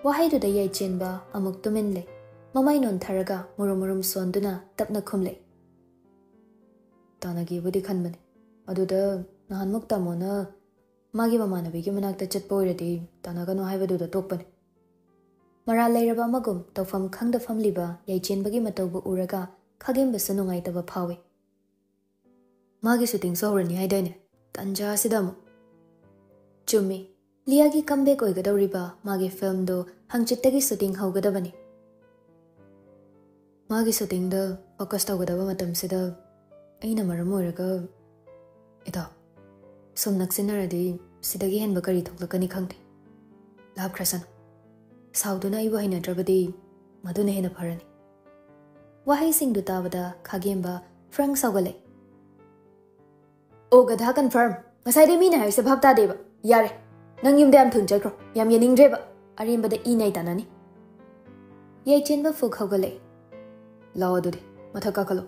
ꯋꯥꯍꯩꯗꯨꯗ ꯌꯥꯏꯆꯦꯟꯕ ꯑꯃꯨꯛ ꯇꯨꯃꯤꯟ ꯂꯩ꯫ ꯃꯃꯥꯏ ꯅꯣꯟꯊꯔꯒ ꯃꯨꯔꯨꯝ ꯃꯨꯔꯨꯝ ꯁꯣꯟꯗꯨꯅ ꯇꯞꯅ ꯈꯨꯝꯂꯛꯏ꯫ "ꯇꯥꯟꯅꯒꯦꯕꯨꯗꯤ ꯈꯟꯕꯅꯤ꯫ ꯑꯗꯨꯗ ꯅꯍꯥꯟꯃꯨꯛ ꯇꯥꯃꯣꯅ ꯃꯥꯒꯤ ꯃꯃꯥꯟꯅꯕꯤꯒꯤ ꯃꯅꯥꯛꯇ ꯆꯠꯄ ꯑꯣꯏꯔꯗꯤ ꯇꯥꯟꯅꯒꯅꯨ ꯍꯥꯏꯕꯗꯨꯗ ꯇꯣꯛꯄꯅꯤ꯫" ꯃꯔꯥꯜ ꯂꯩꯔꯕ ꯑꯃꯒꯨꯝ ꯇꯧꯐꯝ ꯈꯪꯗ ꯐꯝꯂꯤꯕ ꯌꯥꯏꯆꯦꯟꯕꯒꯤ ꯃꯇꯧꯕꯨ ꯎꯔꯒ ꯈꯥꯒꯦꯝꯕꯁꯨ ꯅꯨꯡꯉꯥꯏꯇꯕ ꯐꯥꯎꯏ꯫ "ꯃꯥꯒꯤ shootingꯁꯨ ꯍꯧꯔꯅꯤ ꯍꯥꯏꯗꯥꯏꯅꯦ? ꯇꯟꯖꯥ ꯑꯁꯤꯗ ꯑꯃꯨꯛ꯫" "ꯆꯨꯝꯃꯤ꯫ ꯂꯤꯌꯥꯒꯤ comeback ꯑꯣꯏꯒꯗꯧꯔꯤꯕ ꯃꯥꯒꯤ filmꯗꯨ ꯍꯪꯆꯤꯠꯇꯒꯤ shooting ꯍꯧꯒꯗꯕꯅꯤ꯫ ꯃꯥꯒꯤ shootingꯗ focus ꯇꯧꯒꯗꯕ ꯃꯇꯝꯁꯤꯗ ꯑꯩꯅ ꯃꯔꯝ ꯑꯣꯏꯔꯒ꯫ ꯏꯇꯥꯎ, ꯁꯨꯝ ꯅꯛꯁꯤꯟꯅꯔꯗꯤ ꯁꯤꯗꯒꯤ ꯍꯦꯟꯕ ꯀꯔꯤ ꯊꯣꯛꯂꯛꯀꯅꯤ ꯈꯪꯗꯦ꯫ ꯂꯥꯞꯈ꯭ꯔꯁꯅꯨ꯫ ꯁꯥꯎꯗꯨꯅ ꯑꯩꯕꯨ ꯍꯩꯅꯗ꯭ꯔꯕꯗꯤ ꯃꯗꯨꯅ ꯍꯦꯟꯅ ꯐꯔꯅꯤ꯫" ꯋꯥꯍꯩꯁꯤꯡꯗꯨ ꯇꯥꯕꯗ ꯈꯥꯒꯦꯝꯕ ꯐ꯭ꯔꯪ ꯁꯥꯎꯒꯠꯂꯛꯏ꯫ "ꯑꯣ ꯒꯙꯥ confirm꯫ ꯉꯁꯥꯏꯗꯩ ꯃꯤꯅ ꯍꯥꯏꯔꯤꯁꯦ ꯚꯥꯞ ꯇꯥꯗꯦꯕ꯫ ꯌꯥꯔꯦ, ꯅꯪ ꯌꯨꯝꯗ ꯌꯥꯝ ꯊꯨꯅ ꯆꯠꯈ꯭ꯔꯣ꯫ ꯌꯥꯝ ꯌꯦꯡꯅꯤꯡꯗ꯭ꯔꯦꯕ꯫ ꯑꯔꯦꯝꯕꯗ ꯏ ꯅꯩ ꯇꯥꯅꯅꯤ꯫" ꯌꯥꯏꯆꯦꯟꯕ ꯐꯨꯛ ꯍꯧꯒꯠꯂꯛꯏ꯫ "ꯂꯥꯛꯑꯣ ꯑꯗꯨꯗꯤ, ꯃꯊꯛ ꯀꯥꯈꯠꯂꯣ꯫"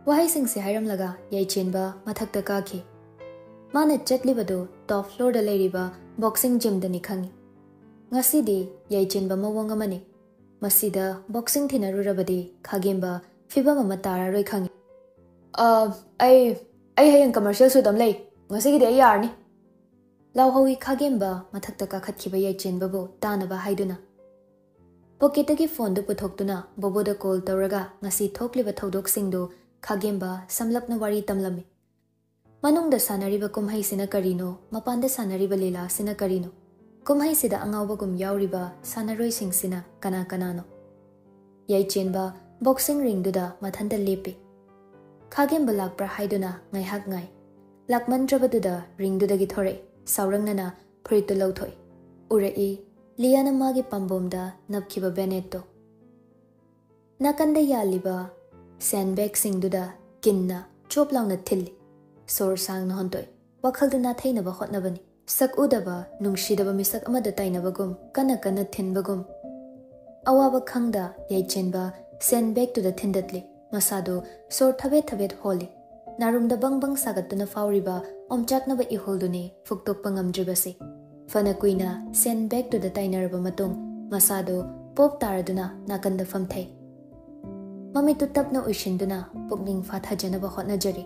ꯋꯥꯍꯩꯁꯤꯡꯁꯦ ꯍꯥꯏꯔꯝꯂꯒ ꯌꯥꯏꯆꯦꯟꯕ ꯃꯊꯛꯇ ꯀꯥꯈꯤ꯫ ꯃꯥꯅ ꯆꯠꯂꯤꯕꯗꯨ top floorꯗ ꯂꯩꯔꯤꯕ boxing gymꯗꯅꯤ ꯈꯪꯉꯤ꯫ ꯉꯁꯤꯗꯤ ꯌꯥꯏꯆꯦꯟꯕ ꯃꯑꯣꯡ ꯑꯃꯅꯤ꯫ ꯃꯁꯤꯗ boxing ꯊꯤꯅꯔꯨꯔꯕꯗꯤ ꯈꯥꯒꯦꯝꯕ ꯐꯤꯕꯝ ꯑꯃ ꯇꯥꯔꯔꯣꯏ ꯈꯪꯉꯤ꯫ "ꯑ, ꯑꯩ, ꯑꯩ ꯍꯌꯦꯡ commercial shoot ꯑꯃ ꯂꯩ꯫ ꯉꯁꯤꯒꯤꯗꯤ ꯑꯩ ꯌꯥꯔꯅꯤ꯫" ꯂꯥꯎꯍꯧꯏ ꯈꯥꯒꯦꯝꯕ ꯃꯊꯛꯇ ꯀꯥꯈꯠꯈꯤꯕ ꯌꯥꯏꯆꯦꯟꯕꯕꯨ ꯇꯥꯅꯕ ꯍꯥꯏꯗꯨꯅ꯫ Pocketꯇꯒꯤ phoneꯗꯨ ꯄꯨꯊꯣꯛꯇꯨꯅ ꯕꯣꯕꯣꯗ call ꯇꯧꯔꯒ ꯉꯁꯤ ꯊꯣꯛꯂꯤꯕ ꯊꯧꯗꯣꯛꯁꯤꯡꯗꯨ ꯈꯥꯒꯦꯝꯕ ꯁꯝꯂꯞꯅ ꯋꯥꯔꯤ ꯇꯝꯂꯝꯃꯤ꯫ ꯃꯅꯨꯡꯗ ꯁꯥꯟꯅꯔꯤꯕ ꯀꯨꯝꯍꯩꯁꯤꯅ ꯀꯔꯤꯅꯣ? ꯃꯄꯥꯟꯗ ꯁꯥꯟꯅꯔꯤꯕ ꯂꯤꯂꯥꯁꯤꯅ ꯀꯔꯤꯅꯣ? ꯀꯨꯝꯍꯩꯁꯤꯗ ꯑꯉꯥꯎꯕꯒꯨꯝ ꯌꯥꯎꯔꯤꯕ ꯁꯥꯟꯅꯔꯣꯏꯁꯤꯡꯁꯤꯅ ꯀꯅꯥ ꯀꯅꯥꯅꯣ? ꯌꯥꯏꯆꯦꯟꯕ boxing ringꯗꯨꯗ ꯃꯊꯟꯇ ꯂꯦꯞꯄꯤ꯫ ꯈꯥꯒꯦꯝꯕ ꯂꯥꯛꯄ꯭ꯔꯥ ꯍꯥꯏꯗꯨꯅ ꯉꯥꯏꯍꯥꯛ ꯉꯥꯏ꯫ ꯂꯥꯛꯃꯟꯗ꯭ꯔꯕꯗꯨꯗ ringꯗꯨꯗꯒꯤ ꯊꯣꯔꯛꯏ꯫ ꯁꯥꯎꯔꯪꯅꯅ ꯐꯨꯔꯤꯠꯇꯨ ꯂꯧꯊꯣꯛꯏ꯫ ꯎꯔꯛꯏ, ꯂꯤꯌꯥꯅ ꯃꯥꯒꯤ ꯄꯥꯝꯕꯣꯝꯗ ꯅꯞꯈꯤꯕ bandage ꯇꯣ꯫ ꯅꯥꯀꯟꯗ ꯌꯥꯜꯂꯤꯕ sandbag ꯁꯤꯡꯗꯨꯗ ꯀꯤꯟꯅ ꯆꯣꯞ ꯂꯥꯎꯅ ꯊꯤꯜꯂꯤ꯫ ꯁꯣꯔ ꯁꯥꯡꯅ ꯍꯣꯟꯇꯣꯛꯏ꯫ ꯋꯥꯈꯜꯗꯨ ꯅꯥꯊꯩꯅꯕ ꯍꯣꯠꯅꯕꯅꯤ꯫ ꯁꯛ ꯎꯗꯕ, ꯅꯨꯡꯁꯤꯗꯕ ꯃꯤꯁꯛ ꯑꯃꯗ ꯇꯥꯏꯅꯕꯒꯨꯝ, ꯀꯟꯅ ꯀꯟꯅ ꯊꯤꯟꯕꯒꯨꯝ꯫ ꯑꯋꯥꯕ ꯈꯪꯗ ꯌꯥꯏꯆꯦꯟꯕ sandbag ꯇꯨꯗ ꯊꯤꯟꯗꯠꯂꯤ꯫ ꯃꯁꯥꯗꯨ ꯁꯣꯔ ꯊꯕꯦꯠ ꯊꯕꯦꯠ ꯍꯣꯜꯂꯤ꯫ ꯅꯥꯔꯨꯝꯗ ꯕꯪ ꯕꯪ ꯁꯥꯒꯠꯇꯨꯅ ꯐꯥꯎꯔꯤꯕ ꯑꯣꯝꯆꯥꯛꯅꯕ ꯏꯍꯨꯜꯗꯨꯅꯤ ꯐꯨꯛꯇꯣꯛꯄ ꯉꯝꯗ꯭ꯔꯤꯕꯁꯤ꯫ ꯐꯅ ꯀꯨꯏꯅ sandbag ꯇꯨꯗ ꯇꯥꯏꯅꯔꯕ ꯃꯇꯨꯡ, ꯃꯁꯥꯗꯨ ꯄꯣꯞ ꯇꯥꯔꯗꯨꯅ ꯅꯥꯀꯟꯗ ꯐꯝꯊꯩ꯫ ꯃꯃꯤꯠꯇꯨ ꯇꯞꯅ ꯎꯏꯁꯤꯟꯗꯨꯅ ꯄꯨꯛꯅꯤꯡ ꯐꯥꯊꯖꯅꯕ ꯍꯣꯠꯅꯖꯔꯤ꯫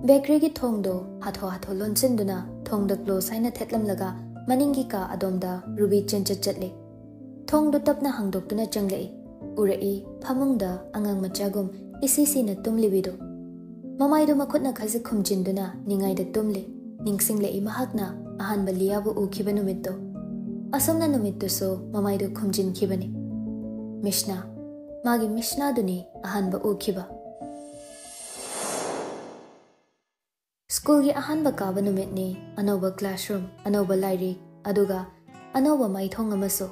Bakery ꯒꯤ ꯊꯣꯡꯗꯣ ꯍꯥꯊꯣ ꯍꯥꯊꯣ ꯂꯣꯟꯁꯤꯟꯗꯨꯅ ꯊꯣꯡꯗ close ꯍꯥꯏꯅ ꯊꯦꯠꯂꯝꯂꯒ ꯃꯅꯤꯡꯒꯤ ꯀꯥ ꯑꯗꯣꯝꯗ ꯔꯨꯕꯤ ꯆꯦꯟꯆꯠ ꯆꯠꯂꯤ꯫ ꯊꯣꯡꯗꯨ ꯇꯞꯅ ꯍꯥꯡꯗꯣꯛꯇꯨꯅ ꯆꯪꯂꯛꯏ꯫ ꯎꯔꯛꯏ, ꯐꯃꯨꯡꯗ ꯑꯉꯥꯡ ꯃꯆꯥꯒꯨꯝ ꯏꯁꯤ ꯁꯤꯅ ꯇꯨꯝꯂꯤꯕꯤꯗꯨ꯫ ꯃꯃꯥꯏꯗꯨ ꯃꯈꯨꯠꯅ ꯈꯖꯤꯛ ꯈꯨꯝꯖꯤꯟꯗꯨꯅ ꯅꯤꯡꯉꯥꯏꯗ ꯇꯨꯝꯂꯤ꯫ ꯅꯤꯡꯁꯤꯡꯂꯛꯏ ꯃꯍꯥꯛꯅ ꯑꯍꯥꯟꯕ ꯂꯤꯌꯥꯕꯨ ꯎꯈꯤꯕ ꯅꯨꯃꯤꯠꯇꯨ꯫ ꯑꯁꯨꯝꯅ ꯅꯨꯃꯤꯠꯇꯨꯁꯨ ꯃꯃꯥꯏꯗꯨ ꯈꯨꯝꯖꯤꯟꯈꯤꯕꯅꯤ꯫ ꯃꯤꯁꯅꯥ, ꯃꯥꯒꯤ ꯃꯤꯁꯅꯥꯗꯨꯅꯤ ꯑꯍꯥꯟꯕ ꯎꯈꯤꯕ꯫ ꯁ꯭ꯀꯨꯜꯒꯤ ꯑꯍꯥꯟꯕ ꯀꯥꯕ ꯅꯨꯃꯤꯠꯅꯤ꯫ ꯑꯅꯧꯕ classroom, ꯑꯅꯧꯕ ꯂꯥꯏꯔꯤꯛ, ꯑꯗꯨꯒ ꯑꯅꯧꯕ ꯃꯥꯏꯊꯣꯡ ꯑꯃꯁꯨ꯫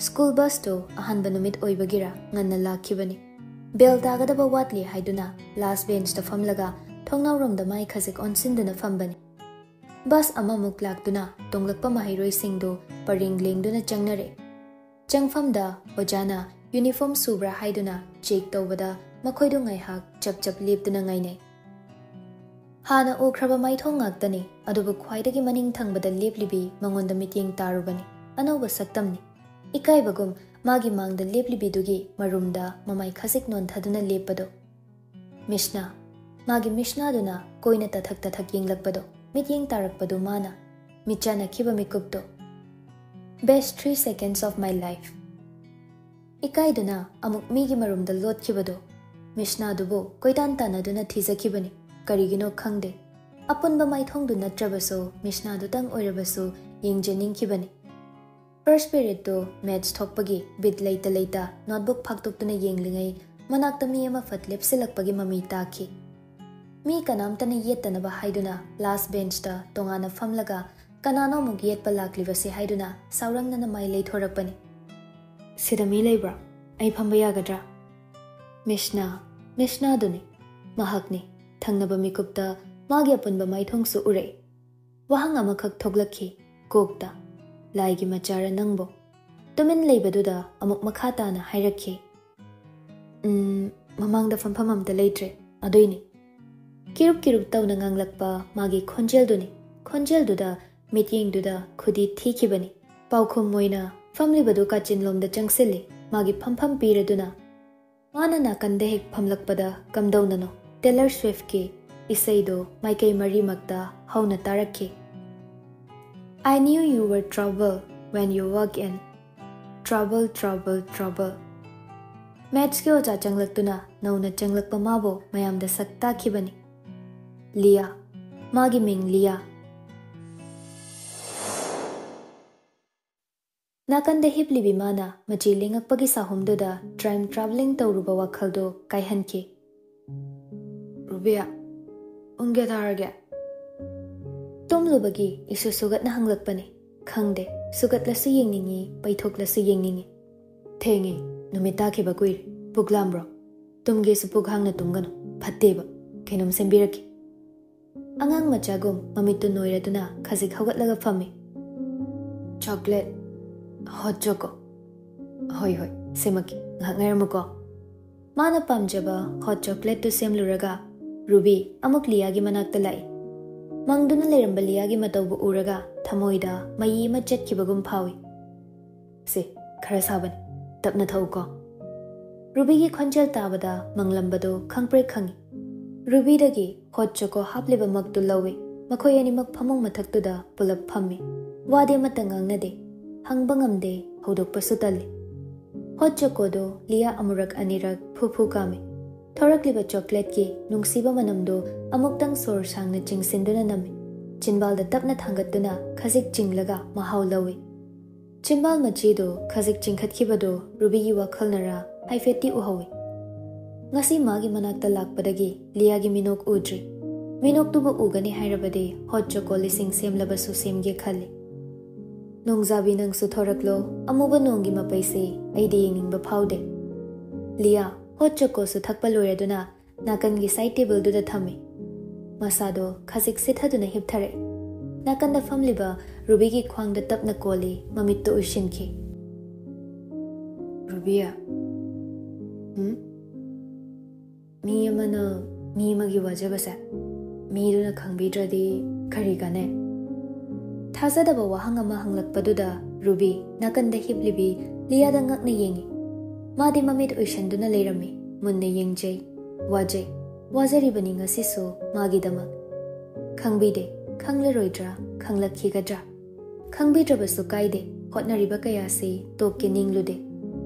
ꯁ꯭ꯀꯨꯜ ꯕꯁꯇꯨ ꯑꯍꯥꯟꯕ ꯅꯨꯃꯤꯠ ꯑꯣꯏꯕꯒꯤꯔ ꯉꯟꯅ ꯂꯥꯛꯈꯤꯕꯅꯤ꯫ Bell ꯇꯥꯒꯗꯕ ꯋꯥꯠꯂꯤ ꯍꯥꯏꯗꯨꯅ last bench ꯇ ꯐꯝꯂꯒ ꯊꯣꯡꯅꯥꯎꯔꯣꯝꯗ ꯃꯥꯏ ꯈꯖꯤꯛ ꯑꯣꯟꯁꯤꯟꯗꯨꯅ ꯐꯝꯕꯅꯤ꯫ ꯕꯁ ꯑꯃꯃꯨꯛ ꯂꯥꯛꯇꯨꯅ ꯇꯣꯡꯂꯛꯄ ꯃꯍꯩꯔꯣꯏꯁꯤꯡꯗꯨ ꯄꯔꯦꯡ ꯂꯦꯡꯗꯨꯅ ꯆꯪꯅꯔꯦ꯫ ꯆꯪꯐꯝꯗ ꯑꯣꯖꯥꯅ uniform ꯁꯨꯕ꯭ꯔꯥ ꯍꯥꯏꯗꯨꯅ check ꯇꯧꯕꯗ ꯃꯈꯣꯏꯗꯨ ꯉꯥꯏꯍꯥꯛ ꯆꯞ ꯆꯞ ꯂꯦꯞꯇꯨꯅ ꯉꯥꯏꯅꯩ꯫ ꯍꯥꯟꯅ ꯎꯈ꯭ꯔꯕ ꯃꯥꯏꯊꯣꯡ ꯉꯥꯛꯇꯅꯤ, ꯑꯗꯨꯕꯨ ꯈ꯭ꯋꯥꯏꯗꯒꯤ ꯃꯅꯤꯡ ꯊꯪꯕꯗ ꯂꯦꯞꯂꯤꯕꯤ ꯃꯉꯣꯟꯗ ꯃꯤꯠꯌꯦꯡ ꯇꯥꯔꯨꯕꯅꯤ꯫ ꯑꯅꯧꯕ ꯁꯛꯇꯝꯅꯤ꯫ ꯏꯀꯥꯏꯕꯒꯨꯝ ꯃꯥꯒꯤ ꯃꯥꯡꯗ ꯂꯦꯞꯂꯤꯕꯤꯗꯨꯒꯤ ꯃꯔꯨꯝꯗ ꯃꯃꯥꯏ ꯈꯖꯤꯛ ꯅꯣꯟꯊꯗꯨꯅ ꯂꯦꯞꯄꯗꯨ꯫ ꯃꯤꯁꯅꯥ, ꯃꯥꯒꯤ ꯃꯤꯁꯅꯥꯗꯨꯅ ꯀꯣꯏꯅ ꯇꯊꯛ ꯇꯊꯛ ꯌꯦꯡꯂꯛꯄꯗꯨ, ꯃꯤꯠꯌꯦꯡ ꯇꯥꯔꯛꯄꯗꯨ ꯃꯥꯅ, ꯃꯤꯠ ꯆꯥꯟꯅꯈꯤꯕ ꯃꯤꯀꯨꯞꯇꯨ꯫ Best three seconds of my life꯫ ꯏꯀꯥꯏꯗꯨꯅ ꯑꯃꯨꯛ ꯃꯤꯒꯤ ꯃꯔꯨꯝꯗ ꯂꯣꯠꯈꯤꯕꯗꯨ꯫ ꯃꯤꯁꯅꯥꯗꯨꯕꯨ ꯀꯣꯏꯇꯥꯟ ꯇꯥꯟꯅꯗꯨꯅ ꯊꯤꯖꯈꯤꯕꯅꯤ꯫ ꯀꯔꯤꯒꯤꯅꯣ ꯈꯪꯗꯦ, ꯑꯄꯨꯟꯕ ꯃꯥꯏꯊꯣꯡꯗꯨ ꯅꯠꯇ꯭ꯔꯕꯁꯨ ꯃꯤꯁꯅꯥꯗꯨꯇꯪ ꯑꯣꯏꯔꯕꯁꯨ ꯌꯦꯡꯖꯅꯤꯡꯈꯤꯕꯅꯤ꯫ ꯐꯥꯔꯁ ꯄꯤꯔꯤꯌꯗꯇꯨ ꯃꯦꯠꯁ ꯊꯣꯛꯄꯒꯤ ꯕꯤꯠ ꯂꯩꯇ ꯂꯩꯇ ꯅꯣꯠꯕꯨꯛ ꯐꯥꯛꯇꯣꯛꯇꯨꯅ ꯌꯦꯡꯂꯤꯉꯩ ꯃꯅꯥꯛꯇ ꯃꯤ ꯑꯃ ꯐꯠ ꯂꯦꯞꯁꯤꯜꯂꯛꯄꯒꯤ ꯃꯃꯤ ꯇꯥꯈꯤ꯫ ꯃꯤ ꯀꯅꯥꯝꯇꯅ ꯌꯦꯠꯇꯅꯕ ꯍꯥꯏꯗꯨꯅ ꯂꯥꯁ ꯕꯦꯟꯆꯇ ꯇꯣꯉꯥꯟꯅ ꯐꯝꯂꯒ ꯀꯅꯥꯅꯣ ꯑꯃꯨꯛ ꯌꯦꯠꯄ ꯂꯥꯛꯂꯤꯕꯁꯦ ꯍꯥꯏꯗꯨꯅ ꯁꯥꯎꯔꯪꯅꯅ ꯃꯥꯏ ꯂꯩꯊꯣꯔꯛꯄꯅꯤ꯫ "ꯁꯤꯗ ꯃꯤ ꯂꯩꯕ꯭ꯔꯥ? ꯑꯩ ꯐꯝꯕ ꯌꯥꯒꯗ꯭ꯔꯥ?" "ꯃꯤꯁꯅꯥ, ꯃꯤꯁꯅꯥꯗꯨꯅꯤ꯫ ꯃꯍꯥꯛꯅꯤ꯫" ꯊꯪꯅꯕ ꯃꯤꯀꯨꯞꯇ ꯃꯥꯒꯤ ꯑꯄꯨꯟꯕ ꯃꯥꯏꯊꯣꯡꯁꯨ ꯎꯔꯛꯏ꯫ ꯋꯥꯍꯪ ꯑꯃꯈꯛ ꯊꯣꯛꯂꯛꯈꯤ ꯀꯣꯛꯇ, "ꯂꯥꯏꯒꯤ ꯃꯆꯥꯔ ꯅꯪꯕꯣ?" ꯇꯨꯃꯤꯟ ꯂꯩꯕꯗꯨꯗ ꯑꯃꯨꯛ ꯃꯈꯥ ꯇꯥꯅ ꯍꯥꯏꯔꯛꯈꯤ, "ꯎꯝ, ꯃꯃꯥꯡꯗ ꯐꯝꯐꯝ ꯑꯝꯇ ꯂꯩꯇ꯭ꯔꯦ, ꯑꯗꯨꯏꯅꯤ꯫" ꯀꯤꯔꯨꯞ ꯀꯤꯔꯨꯞ ꯇꯧꯅ ꯉꯥꯡꯂꯛꯄ ꯃꯥꯒꯤ ꯈꯣꯟꯖꯦꯜꯗꯨꯅꯤ꯫ ꯈꯣꯟꯖꯦꯜꯗꯨꯗ, ꯃꯤꯠꯌꯦꯡꯗꯨꯗ ꯈꯨꯗꯤ ꯊꯤꯈꯤꯕꯅꯤ꯫ ꯄꯥꯎꯈꯨꯝ ꯑꯣꯏꯅ ꯐꯝꯂꯤꯕꯗꯨ ꯀꯥꯆꯤꯟꯂꯣꯝꯗ ꯆꯪꯁꯤꯜꯂꯤ, ꯃꯥꯒꯤ ꯐꯝꯐꯝ ꯄꯤꯔꯗꯨꯅ꯫ ꯃꯥꯅ ꯅꯥꯀꯟꯗ ꯍꯦꯛ ꯐꯝꯂꯛꯄꯗ ꯀꯝꯗꯧꯅꯅꯣ ꯇꯦꯂꯔ ꯁ꯭ꯋꯤꯐꯀꯤ ꯏꯁꯩꯗꯨ ꯃꯥꯏꯀꯩ ꯃꯔꯤꯃꯛꯇ ꯍꯧꯅ ꯇꯥꯔꯛꯈꯤ꯫ "I knew you were trouble when you walk in. Trouble, trouble, trouble." ꯃꯦꯠꯁꯀꯤ ꯑꯣꯖꯥ ꯆꯪꯂꯛꯇꯨꯅ ꯅꯧꯅ ꯆꯪꯂꯛꯄ ꯃꯥꯕꯨ ꯃꯌꯥꯝꯗ ꯁꯛ ꯇꯥꯛꯈꯤꯕꯅꯤ꯫ ꯂꯤꯌꯥ, ꯃꯥꯒꯤ ꯃꯤꯡ ꯂꯤꯌꯥ꯫ ꯅꯥꯀꯟꯗ ꯍꯤꯞꯂꯤꯕꯤ ꯃꯥꯅ ꯃꯆꯤ ꯂꯦꯡꯉꯛꯄꯒꯤ ꯁꯥꯍꯨꯝꯗꯨꯗ ꯇꯥꯏꯝ ꯇ꯭ꯔꯥꯚꯦꯂꯤꯡ ꯇꯧꯔꯨꯕ ꯋꯥꯈꯜꯗꯨ ꯀꯥꯏꯍꯟꯈꯤ꯫ "ꯔꯨꯕꯤꯌꯥ, ꯄꯨꯡ ꯀꯌꯥ ꯇꯥꯔꯒꯦ?" ꯇꯨꯝꯂꯨꯕꯒꯤ ꯏꯁꯨ ꯁꯨꯒꯠꯅ ꯍꯪꯂꯛꯄꯅꯤ꯫ ꯈꯪꯗꯦ, ꯁꯨꯒꯠꯂꯁꯨ ꯌꯦꯡꯅꯤꯡꯉꯤ, ꯄꯩꯊꯣꯛꯂꯁꯨ ꯌꯦꯡꯅꯤꯡꯉꯤ꯫ "ꯊꯦꯡꯉꯦ, ꯅꯨꯃꯤꯠ ꯇꯥꯈꯤꯕ ꯀꯨꯏꯔꯦ꯫ ꯄꯨꯛ ꯂꯥꯝꯕ꯭ꯔꯣ? ꯇꯨꯝꯒꯦꯁꯨ ꯄꯨꯛ ꯍꯥꯡꯅ ꯇꯨꯝꯒꯅꯨ, ꯐꯠꯇꯦꯕ꯫ ꯀꯩꯅꯣꯝ ꯁꯦꯝꯕꯤꯔꯛꯀꯦ꯫" ꯑꯉꯥꯡ ꯃꯆꯥꯒꯨꯝ ꯃꯃꯤꯠꯇꯨ ꯅꯣꯏꯔꯗꯨꯅ ꯈꯖꯤꯛ ꯍꯧꯒꯠꯂꯒ ꯐꯝꯃꯤ꯫ "ꯆꯣꯀ꯭ꯂꯦꯠ, ꯍꯣꯠ ꯆꯣꯀꯣ?" "ꯍꯣꯏ, ꯍꯣꯏ, ꯁꯦꯝꯃꯛꯀꯦ, ꯉꯥꯏꯍꯥꯛ ꯉꯥꯏꯔꯝꯃꯨꯀꯣ꯫" ꯃꯥꯅ ꯄꯥꯝꯖꯕ ꯍꯣꯠ ꯆꯣꯀ꯭ꯂꯦꯠꯇꯨ ꯁꯦꯝꯂꯨꯔꯒ ꯔꯨꯕꯤ ꯑꯃꯨꯛ ꯂꯤꯌꯥꯒꯤ ꯃꯅꯥꯛꯇ ꯂꯥꯛꯏ꯫ ꯃꯪꯗꯨꯅ ꯂꯩꯔꯝꯕ ꯂꯤꯌꯥꯒꯤ ꯃꯇꯧꯕꯨ ꯎꯔꯒ ꯊꯃꯣꯏꯗ ꯃꯩ ꯑꯃ ꯆꯠꯈꯤꯕꯒꯨꯝ ꯐꯥꯎꯏ꯫ "ꯁꯦ, ꯈꯔ ꯁꯥꯕꯅꯤ, ꯇꯞꯅ ꯊꯛꯎꯀꯣ꯫" ꯔꯨꯕꯤꯒꯤ ꯈꯣꯟꯖꯦꯜ ꯇꯥꯕꯗ ꯃꯪꯂꯝꯕꯗꯨ ꯈꯪꯄ꯭ꯔꯦꯛ ꯈꯪꯏ꯫ ꯔꯨꯕꯤꯗꯒꯤ ꯍꯣꯠ ꯆꯣꯀꯣ ꯍꯥꯞꯂꯤꯕꯃꯛꯇꯨ ꯂꯧꯏ꯫ ꯃꯈꯣꯏ ꯑꯅꯤꯃꯛ ꯐꯃꯨꯡ ꯃꯊꯛꯇꯨꯗ ꯄꯨꯂꯞ ꯐꯝꯃꯤ꯫ ꯋꯥꯗꯤ ꯑꯃꯠꯇ ꯉꯥꯡꯅꯗꯦ꯫ ꯍꯪꯕ ꯉꯝꯗꯦ, ꯍꯧꯗꯣꯛꯄꯁꯨ ꯇꯜꯂꯤ꯫ ꯍꯣꯠ ꯆꯣꯀꯣꯗꯨ ꯂꯤꯌꯥ ꯑꯃꯨꯔꯛ ꯑꯅꯤꯔꯛ ꯐꯨ ꯐꯨ ꯀꯥꯝꯃꯤ꯫ ꯊꯣꯔꯛꯂꯤꯕ ꯆꯣꯀ꯭ꯂꯦꯠꯀꯤ ꯅꯨꯡꯁꯤꯕ ꯃꯅꯝꯗꯨ ꯑꯃꯨꯛꯇꯪ ꯁꯣꯔ ꯁꯥꯡꯅ ꯆꯤꯡꯁꯤꯟꯗꯨꯅ ꯅꯝꯃꯤ꯫ ꯆꯤꯟꯕꯥꯜꯗ ꯇꯞꯅ ꯊꯥꯡꯒꯠꯇꯨꯅ ꯈꯖꯤꯛ ꯆꯤꯡꯂꯒ ꯃꯍꯥꯎ ꯂꯧꯏ꯫ ꯆꯤꯟꯕꯥꯜ ꯃꯆꯤꯗꯨ ꯈꯖꯤꯛ ꯆꯤꯡꯈꯠꯈꯤꯕꯗꯨ ꯔꯨꯕꯤꯒꯤ ꯋꯥꯈꯜꯅꯔ ꯍꯥꯏꯐꯦꯠꯇꯤ ꯎꯍꯧꯏ꯫ ꯉꯁꯤ ꯃꯥꯒꯤ ꯃꯅꯥꯛꯇ ꯂꯥꯛꯄꯗꯒꯤ ꯂꯤꯌꯥꯒꯤ ꯃꯤꯅꯣꯛ ꯎꯗ꯭ꯔꯤ꯫ ꯃꯤꯅꯣꯛꯇꯨꯕꯨ ꯎꯒꯅꯤ ꯍꯥꯏꯔꯕꯗꯤ ꯍꯣꯠ ꯆꯣꯀꯣ ꯂꯤꯁꯤꯡ ꯁꯦꯝꯂꯕꯁꯨ ꯁꯦꯝꯒꯦ ꯈꯜꯂꯤ꯫ "ꯅꯣꯡꯖꯥꯕꯤ, ꯅꯪꯁꯨ ꯊꯣꯔꯛꯂꯣ, ꯑꯃꯨꯕ ꯅꯣꯡꯒꯤ ꯃꯄꯩꯁꯦ ꯑꯩꯗꯤ ꯌꯦꯡꯅꯤꯡꯕ ꯐꯥꯎꯗꯦ꯫" ꯂꯤꯌꯥ, ꯍꯣꯠ ꯆꯣꯀꯣꯁꯨ ꯊꯛꯄ ꯂꯣꯏꯔꯗꯨꯅ ꯅꯥꯀꯟꯒꯤ ꯁꯥꯏꯗ ꯇꯦꯕꯜꯗꯨꯗ ꯊꯝꯃꯤ꯫ ꯃꯁꯥꯗꯣ ꯈꯖꯤꯛ ꯁꯤꯊꯗꯨꯅ ꯍꯤꯞꯊꯔꯛꯏ꯫ ꯅꯥꯀꯟꯗ ꯐꯝꯂꯤꯕ ꯔꯨꯕꯤꯒꯤ ꯈ꯭ꯋꯥꯡꯗ ꯇꯞꯅ ꯀꯣꯜꯂꯤ, ꯃꯃꯤꯠꯇꯨ ꯎꯏꯁꯤꯟꯈꯤ꯫ "ꯔꯨꯕꯤ, ꯎꯝ? ꯃꯤ ꯑꯃꯅ ꯃꯤ ꯑꯃꯒꯤ ꯋꯥꯖꯕꯁꯦ ꯃꯤꯗꯨꯅ ꯈꯪꯕꯤꯗ꯭ꯔꯗꯤ ꯀꯔꯤ ꯀꯥꯟꯅꯩ?" ꯊꯥꯖꯗꯕ ꯋꯥꯍꯪ ꯑꯃ ꯍꯪꯂꯛꯄꯗꯨꯗ ꯔꯨꯕꯤ ꯅꯥꯀꯟꯗ ꯍꯤꯞꯂꯤꯕꯤ ꯂꯤꯌꯥꯗ ꯉꯛꯅ ꯌꯦꯡꯉꯤ꯫ ꯃꯥꯗꯤ ꯃꯃꯤꯠ ꯎꯏꯁꯟꯗꯨꯅ ꯂꯩꯔꯝꯃꯤ, ꯃꯨꯟꯅ ꯌꯦꯡꯖꯩ꯫ ꯋꯥꯖꯩ, ꯋꯥꯖꯔꯤꯕꯅꯤ ꯉꯁꯤꯁꯨ ꯃꯥꯒꯤꯗꯃꯛ꯫ ꯈꯪꯕꯤꯗꯦ, ꯈꯪꯂꯔꯣꯏꯗ꯭ꯔꯥ, ꯈꯪꯂꯛꯈꯤꯒꯗ꯭ꯔꯥ? ꯈꯪꯕꯤꯗ꯭ꯔꯕꯁꯨ ꯀꯥꯏꯗꯦ, ꯍꯣꯠꯅꯔꯤꯕ ꯀꯌꯥꯁꯤ ꯇꯣꯛꯀꯦ ꯅꯤꯡꯂꯨꯗꯦ꯫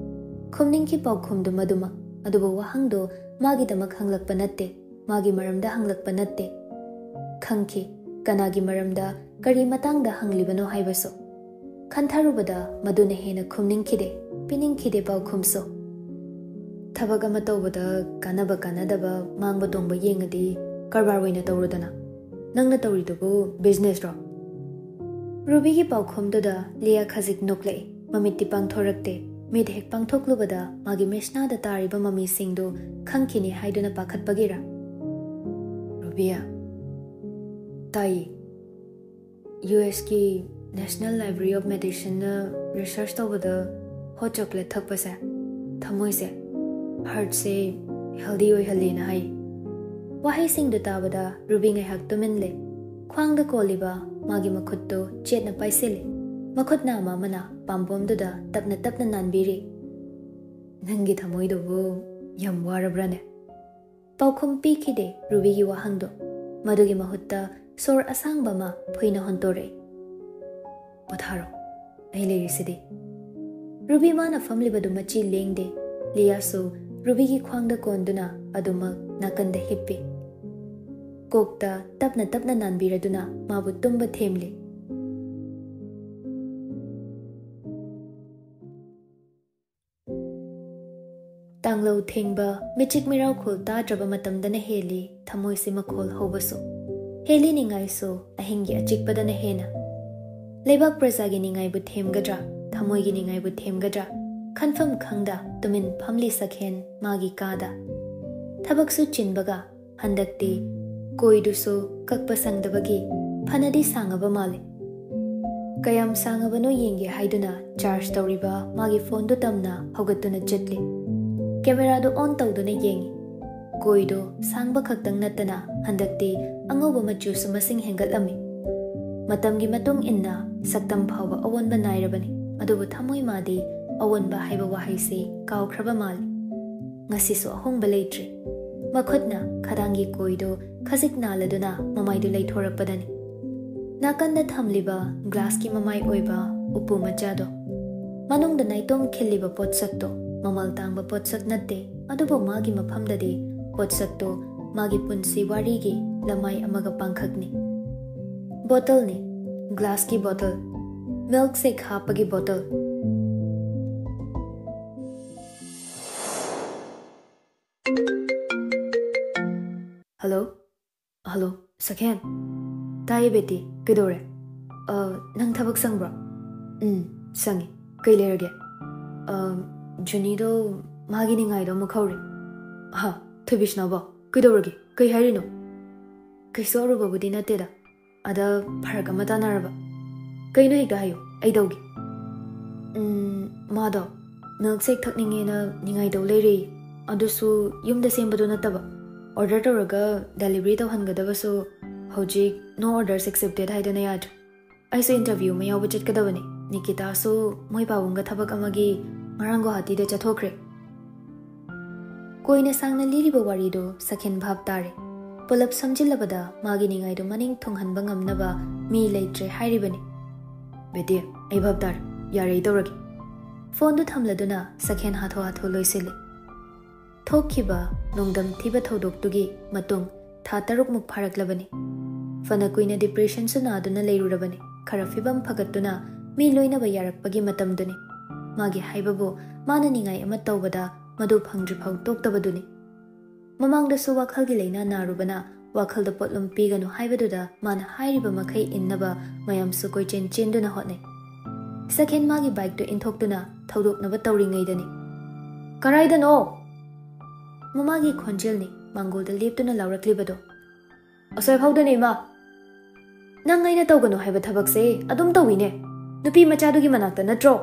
ꯈꯨꯝꯅꯤꯡꯈꯤ ꯄꯥꯎꯈꯨꯝꯗꯨ ꯃꯗꯨꯃꯛ, ꯑꯗꯨꯕꯨ ꯋꯥꯍꯪꯗꯣ ꯃꯥꯒꯤꯗꯃꯛ ꯍꯪꯂꯛꯄ ꯅꯠꯇꯦ, ꯃꯥꯒꯤ ꯃꯔꯝꯗ ꯍꯪꯂꯛꯄ ꯅꯠꯇꯦ꯫ ꯈꯪꯈꯤ, ꯀꯅꯥꯒꯤ ꯃꯔꯝꯗ, ꯀꯔꯤ ꯃꯇꯥꯡꯗ ꯍꯪꯂꯤꯕꯅꯣ ꯍꯥꯏꯕꯁꯨ꯫ ꯈꯟꯊꯔꯨꯕꯗ ꯃꯗꯨꯅ ꯍꯦꯟꯅ ꯈꯨꯝꯅꯤꯡꯈꯤꯗꯦ, ꯄꯤꯅꯤꯡꯈꯤꯗꯦ ꯄꯥꯎꯈꯨꯝꯁꯨ꯫ "ꯊꯕꯛ ꯑꯃ ꯇꯧꯕꯗ ꯀꯥꯟꯅꯕ ꯀꯥꯟꯅꯗꯕ, ꯃꯥꯡꯕ ꯇꯣꯡꯕ ꯌꯦꯡꯉꯗꯤ ꯀꯔꯕꯥꯔ ꯑꯣꯏꯅ ꯇꯧꯔꯣꯗꯅ꯫ ꯅꯪꯅ ꯇꯧꯔꯤꯗꯨꯕꯨ ꯕꯤꯖꯤꯅꯦꯁꯔꯣ?" ꯔꯨꯕꯤꯒꯤ ꯄꯥꯎꯈꯨꯝꯗꯨꯗ ꯂꯤꯌꯥ ꯈꯖꯤꯛ ꯅꯣꯛꯂꯛꯏ꯫ ꯃꯃꯤꯠꯇꯤ ꯄꯥꯡꯊꯣꯔꯛꯇꯦ꯫ ꯃꯤꯠ ꯍꯦꯛ ꯄꯥꯡꯊꯣꯛꯂꯨꯕꯗ ꯃꯥꯒꯤ ꯃꯤꯠꯁꯅꯥꯗ ꯇꯥꯔꯤꯕ ꯃꯃꯤꯁꯤꯡꯗꯨ ꯈꯪꯈꯤꯅꯤ ꯍꯥꯏꯗꯨꯅ ꯄꯥꯈꯠꯄꯒꯤꯔꯥ? "ꯔꯨꯕꯤꯌꯥ, ꯇꯥꯏꯌꯦ꯫ ꯌꯨ ꯑꯦꯁꯀꯤ National Library of Medicineꯅ ꯔꯤꯁꯔꯆ ꯇꯧꯕꯗ ꯍꯣꯠ ꯆꯣꯀ꯭ꯂꯦꯠ ꯊꯛꯄꯁꯦ ꯊꯃꯣꯏꯁꯦ, ꯍꯥꯔꯠꯁꯦ ꯍꯦꯜꯗꯤ ꯑꯣꯏꯍꯜꯂꯦꯅ ꯍꯥꯏ꯫" ꯋꯥꯍꯩꯁꯤꯡꯗꯨ ꯇꯥꯕꯗ ꯔꯨꯕꯤ ꯉꯥꯏꯍꯥꯛ ꯇꯨꯃꯤꯟ ꯂꯩ꯫ ꯈ꯭ꯋꯥꯡꯗ ꯀꯣꯜꯂꯤꯕ ꯃꯥꯒꯤ ꯃꯈꯨꯠꯇꯨ ꯆꯦꯠꯅ ꯄꯥꯏꯁꯤꯜꯂꯤ꯫ ꯃꯈꯨꯠ ꯅꯥꯝꯃ ꯑꯃꯅ ꯄꯥꯝꯕꯣꯝꯗꯨꯗ ꯇꯞꯅ ꯇꯞꯅ ꯅꯥꯟꯕꯤꯔꯤ꯫ "ꯅꯪꯒꯤ ꯊꯃꯣꯏꯗꯨꯕꯨ ꯌꯥꯝ ꯋꯥꯔꯕ꯭ꯔꯥꯅꯦ?" ꯄꯥꯎꯈꯨꯝ ꯄꯤꯈꯤꯗꯦ ꯔꯨꯕꯤꯒꯤ ꯋꯥꯍꯪꯗꯣ꯫ ꯃꯗꯨꯒꯤ ꯃꯍꯨꯠꯇ ꯁꯣꯔ ꯑꯁꯥꯡꯕ ꯑꯃ ꯐꯨꯏꯅ ꯍꯣꯟꯇꯣꯔꯛꯏ꯫ "ꯄꯣꯊꯥꯔꯣ, ꯑꯩ ꯂꯩꯔꯤꯁꯤꯗꯤ꯫" ꯔꯨꯕꯤ ꯃꯥꯅ ꯐꯝꯂꯤꯕꯗꯨ ꯃꯆꯤ ꯂꯦꯡꯗꯦ꯫ ꯂꯤꯌꯥꯁꯨ ꯔꯨꯕꯤꯒꯤ ꯈ꯭ꯋꯥꯡꯗ ꯀꯣꯟꯗꯨꯅ ꯑꯗꯨꯃꯛ ꯅꯥꯀꯟꯗ ꯍꯤꯞꯄꯤ꯫ ꯀꯣꯛꯇ ꯇꯞꯅ ꯇꯞꯅ ꯅꯥꯟꯕꯤꯔꯗꯨꯅ ꯃꯥꯕꯨ ꯇꯨꯝꯕ ꯊꯦꯝꯂꯤ꯫ ꯇꯥꯡꯂꯧ ꯊꯦꯡꯕ, ꯃꯤꯆꯤꯛ ꯃꯤꯔꯥꯎꯈꯣꯜ ꯇꯥꯗ꯭ꯔꯕ ꯃꯇꯝꯗꯅ ꯍꯦꯜꯂꯤ ꯊꯃꯣꯏꯁꯤ ꯃꯈꯣꯜ ꯍꯧꯕꯁꯨ꯫ ꯍꯦꯜꯂꯤ ꯅꯤꯡꯉꯥꯏꯁꯨ ꯑꯍꯤꯡꯒꯤ ꯑꯆꯤꯛꯄꯗꯅ ꯍꯦꯟꯅ꯫ ꯂꯩꯕꯥꯛ ꯄ꯭ꯔꯖꯥꯒꯤ ꯅꯤꯡꯉꯥꯏꯕꯨ ꯊꯦꯝꯒꯗ꯭ꯔꯥ, ꯊꯃꯣꯏꯒꯤ ꯅꯤꯡꯉꯥꯏꯕꯨ ꯊꯦꯝꯒꯗ꯭ꯔꯥ, ꯈꯟꯐꯝ ꯈꯪꯗ ꯇꯨꯃꯤꯟ ꯐꯝꯂꯤ ꯁꯛꯍꯦꯟ ꯃꯥꯒꯤ ꯀꯥꯗ꯫ ꯊꯕꯛꯁꯨ ꯆꯤꯟꯕꯒ ꯍꯟꯗꯛꯇꯤ ꯀꯣꯏꯗꯨꯁꯨ ꯀꯛꯄ ꯁꯪꯗꯕꯒꯤ ꯐꯅꯗꯤ ꯁꯥꯡꯉꯕ ꯃꯥꯜꯂꯦ꯫ ꯀꯌꯥꯝ ꯁꯥꯡꯉꯕꯅꯣ ꯌꯦꯡꯒꯦ ꯍꯥꯏꯗꯨꯅ ꯆꯥꯔꯖ ꯇꯧꯔꯤꯕ ꯃꯥꯒꯤ ꯐꯣꯟꯗꯨ ꯇꯝꯅ ꯍꯧꯒꯠꯇꯨꯅ ꯆꯠꯂꯤ꯫ ꯀꯦꯃꯦꯔꯥꯗꯨ ꯑꯣꯟ ꯇꯧꯗꯨꯅ ꯌꯦꯡꯉꯤ꯫ ꯀꯣꯏꯗꯣ ꯁꯥꯡꯕ ꯈꯛꯇꯪ ꯅꯠꯇꯅ ꯍꯟꯗꯛꯇꯤ ꯑꯉꯧꯕ ꯃꯆꯨꯁꯨ ꯃꯁꯤꯡ ꯍꯦꯟꯒꯠꯂꯝꯃꯤ꯫ ꯃꯇꯝꯒꯤ ꯃꯇꯨꯡ ꯏꯟꯅ ꯁꯛꯇꯝ ꯐꯥꯎꯕ ꯑꯑꯣꯟꯕ ꯅꯥꯏꯔꯕꯅꯤ, ꯑꯗꯨꯕꯨ ꯊꯃꯣꯏ ꯃꯥꯗꯤ ꯑꯑꯣꯟꯕ ꯍꯥꯏꯕ ꯋꯥꯍꯩꯁꯤ ꯀꯥꯎꯈ꯭ꯔꯕ ꯃꯥꯜꯂꯤ꯫ ꯉꯁꯤꯁꯨ ꯑꯍꯣꯡꯕ ꯂꯩꯇ꯭ꯔꯤ꯫ ꯃꯈꯨꯠꯅ ꯈꯗꯥꯡꯒꯤ ꯀꯣꯏꯗꯨ ꯈꯖꯤꯛ ꯅꯥꯜꯂꯗꯨꯅ ꯃꯃꯥꯏꯗꯨ ꯂꯩꯊꯣꯔꯛꯄꯗꯅꯤ꯫ ꯅꯥꯀꯟꯗ ꯊꯝꯂꯤꯕ ꯒ꯭ꯂꯥꯁꯀꯤ ꯃꯃꯥꯏ ꯑꯣꯏꯕ ꯎꯄꯨ ꯃꯆꯥꯗꯣ, ꯃꯅꯨꯡꯗ ꯅꯥꯏꯇꯣꯝ ꯈꯤꯜꯂꯤꯕ ꯄꯣꯠꯁꯛꯇꯣ ꯃꯃꯜ ꯇꯥꯡꯕ ꯄꯣꯠꯁꯛ ꯅꯠꯇꯦ, ꯑꯗꯨꯕꯨ ꯃꯥꯒꯤ ꯃꯐꯝꯗꯗꯤ ꯄꯣꯠꯁꯛꯇꯣ ꯃꯥꯒꯤ ꯄꯨꯟꯁꯤ ꯋꯥꯔꯤꯒꯤ ꯂꯃꯥꯏ ꯑꯃꯒ ꯄꯥꯡꯈꯛꯅꯤ꯫ ꯕꯣꯇꯜꯅꯤ, ꯒ꯭ꯂꯥꯁꯀꯤ ꯕꯣꯇꯜ, ꯃꯤꯜꯛ ꯁꯦꯛ ꯍꯥꯞꯄꯒꯤ ꯕꯣꯇꯜ꯫ ꯍꯜꯂꯣ? ꯍꯜꯂꯣ, ꯁꯈꯦꯟ? ꯇꯥꯏꯌꯦ ꯕꯦꯇꯤ, ꯀꯩꯗꯧꯔꯦ? ꯑ, ꯅꯪ ꯊꯕꯛ ꯁꯪꯕ꯭ꯔꯣ? ꯎꯝ, ꯁꯪꯉꯤ꯫ ꯀꯩ ꯂꯩꯔꯒꯦ? ꯑ, ꯖꯨꯅꯤꯗꯣ ꯃꯥꯒꯤ ꯅꯤꯡꯉꯥꯏꯗꯣ ꯑꯃꯨꯛ ꯍꯧꯔꯦ꯫ ꯍꯥ, ꯊꯣꯏꯕꯤꯁꯅꯥꯕꯣ? ꯀꯩꯗꯧꯔꯒꯦ? ꯀꯩ ꯍꯥꯏꯔꯤꯅꯣ? ꯀꯩꯁꯨ ꯑꯔꯨꯕꯕꯨꯗꯤ ꯅꯠꯇꯦꯗ꯫ ꯑꯗ ꯐꯔꯛ ꯑꯃ ꯇꯥꯟꯅꯔꯕ꯫ ꯀꯩꯅꯣ ꯍꯦꯛꯇ ꯍꯥꯏꯌꯨ, ꯑꯩ ꯇꯧꯒꯦ꯫ ꯎꯝ, ꯃꯥꯗꯣ ꯃꯤꯜꯛ ꯁꯦꯛ ꯊꯛꯅꯤꯡꯉꯦꯅ ꯅꯤꯡꯉꯥꯏꯗꯧ ꯂꯩꯔꯦꯌꯦ꯫ ꯑꯗꯨꯁꯨ ꯌꯨꯝꯗ ꯁꯦꯝꯕꯗꯣ ꯅꯠꯇꯕ, ꯑꯣꯔꯗꯔ ꯇꯧꯔꯒ ꯗꯦꯂꯤꯚꯔꯤ ꯇꯧꯍꯟꯒꯗꯕꯁꯨ ꯍꯧꯖꯤꯛ no orders accepted ꯍꯥꯏꯗꯅ ꯌꯥꯗ꯭ꯔꯦ꯫ ꯑꯩꯁꯨ ꯏꯟꯇꯔꯚ꯭ꯌꯨ ꯑꯃ ꯌꯥꯎꯕ ꯆꯠꯀꯗꯕꯅꯤ꯫ ꯅꯤꯀꯤꯇꯥꯁꯨ ꯃꯣꯏ ꯄꯥꯕꯨꯡꯒ ꯊꯕꯛ ꯑꯃꯒꯤ ꯉꯔꯥꯡ ꯒꯨꯋꯥꯍꯥꯇꯤꯗ ꯆꯠꯊꯣꯛꯈ꯭ꯔꯦ꯫ ꯀꯣꯏꯅ ꯁꯥꯡꯅ ꯂꯤꯔꯤꯕ ꯋꯥꯔꯤꯗꯨ ꯁꯈꯦꯟ ꯚꯥꯞ ꯇꯥꯔꯦ꯫ ꯄꯨꯂꯞ ꯁꯝꯖꯤꯜꯂꯕꯗ ꯃꯥꯒꯤ ꯅꯤꯡꯉꯥꯏꯗꯨ ꯃꯅꯤꯡ ꯊꯨꯡꯍꯟꯕ ꯉꯝꯅꯕ ꯃꯤ ꯂꯩꯇ꯭ꯔꯦ ꯍꯥꯏꯔꯤꯕꯅꯤ꯫ ꯕꯦꯇꯤ, ꯑꯩ ꯚꯥꯞ ꯇꯥꯔꯦ꯫ ꯌꯥꯔꯦ, ꯑꯩ ꯇꯧꯔꯒꯦ꯫ ꯐꯣꯟꯗꯨ ꯊꯝꯂꯗꯨꯅ ꯁꯈꯦꯟ ꯍꯥꯊꯨ ꯍꯥꯊꯨ ꯂꯣꯏꯁꯤꯜꯂꯤ꯫ ꯊꯣꯛꯈꯤꯕ ꯅꯣꯡꯗꯝ ꯊꯤꯕ ꯊꯧꯗꯣꯛꯇꯨꯒꯤ ꯃꯇꯨꯡ ꯊꯥ ꯇꯔꯨꯛꯃꯨꯛ ꯐꯥꯔꯛꯂꯕꯅꯤ꯫ ꯐꯅ ꯀꯨꯏꯅ ꯗꯤꯄ꯭ꯔꯦꯁꯟꯁꯨ ꯅꯥꯗꯨꯅ ꯂꯩꯔꯨꯔꯕꯅꯤ꯫ ꯈꯔ ꯐꯤꯕꯝ ꯐꯒꯠꯇꯨꯅ ꯃꯤ ꯂꯣꯏꯅꯕ ꯌꯥꯔꯛꯄꯒꯤ ꯃꯇꯝꯗꯨꯅꯤ꯫ ꯃꯥꯒꯤ ꯍꯥꯏꯕꯕꯨ, ꯃꯥꯅ ꯅꯤꯡꯉꯥꯏ ꯑꯃ ꯇꯧꯕꯗ ꯃꯗꯨ ꯐꯪꯗ꯭ꯔꯤꯐꯥꯎ ꯇꯣꯛꯇꯕꯗꯨꯅꯤ꯫ ꯃꯃꯥꯡꯗꯁꯨ ꯋꯥꯈꯜꯒꯤ ꯂꯥꯏꯅꯥ ꯅꯥꯔꯨꯕꯅ ꯋꯥꯈꯜꯗ ꯄꯣꯠꯂꯨꯝ ꯄꯤꯒꯅꯨ ꯍꯥꯏꯕꯗꯨꯗ ꯃꯥꯅ ꯍꯥꯏꯔꯤꯕ ꯃꯈꯩ ꯏꯟꯅꯕ ꯃꯌꯥꯝꯁꯨ ꯀꯣꯏꯆꯦꯟ ꯆꯦꯟꯗꯨꯅ ꯍꯣꯠꯅꯩ꯫ ꯁꯈꯦꯟ ꯃꯥꯒꯤ ꯕꯥꯏꯛꯇꯨ ꯏꯟꯊꯣꯛꯇꯨꯅ ꯊꯧꯗꯣꯛꯅꯕ ꯇꯧꯔꯤꯉꯩꯗꯅꯤ꯫ "ꯀꯔꯥꯏꯗꯅꯣ?" ꯃꯃꯥꯒꯤ ꯈꯣꯟꯖꯦꯜꯅꯤ ꯃꯥꯡꯒꯣꯜꯗ ꯂꯦꯞꯇꯨꯅ ꯂꯥꯎꯔꯛꯂꯤꯕꯗꯣ꯫ "ꯑꯁꯣꯏꯐꯥꯎꯗꯅꯦ, ꯏꯃꯥ꯫ ꯅꯪ ꯑꯩꯅ ꯇꯧꯒꯅꯨ ꯍꯥꯏꯕ ꯊꯕꯛꯁꯦ ꯑꯗꯨꯝ ꯇꯧꯏꯅꯦ꯫ ꯅꯨꯄꯤ ꯃꯆꯥꯗꯨꯒꯤ ꯃꯅꯥꯛꯇ ꯅꯠꯇ꯭ꯔꯣ?"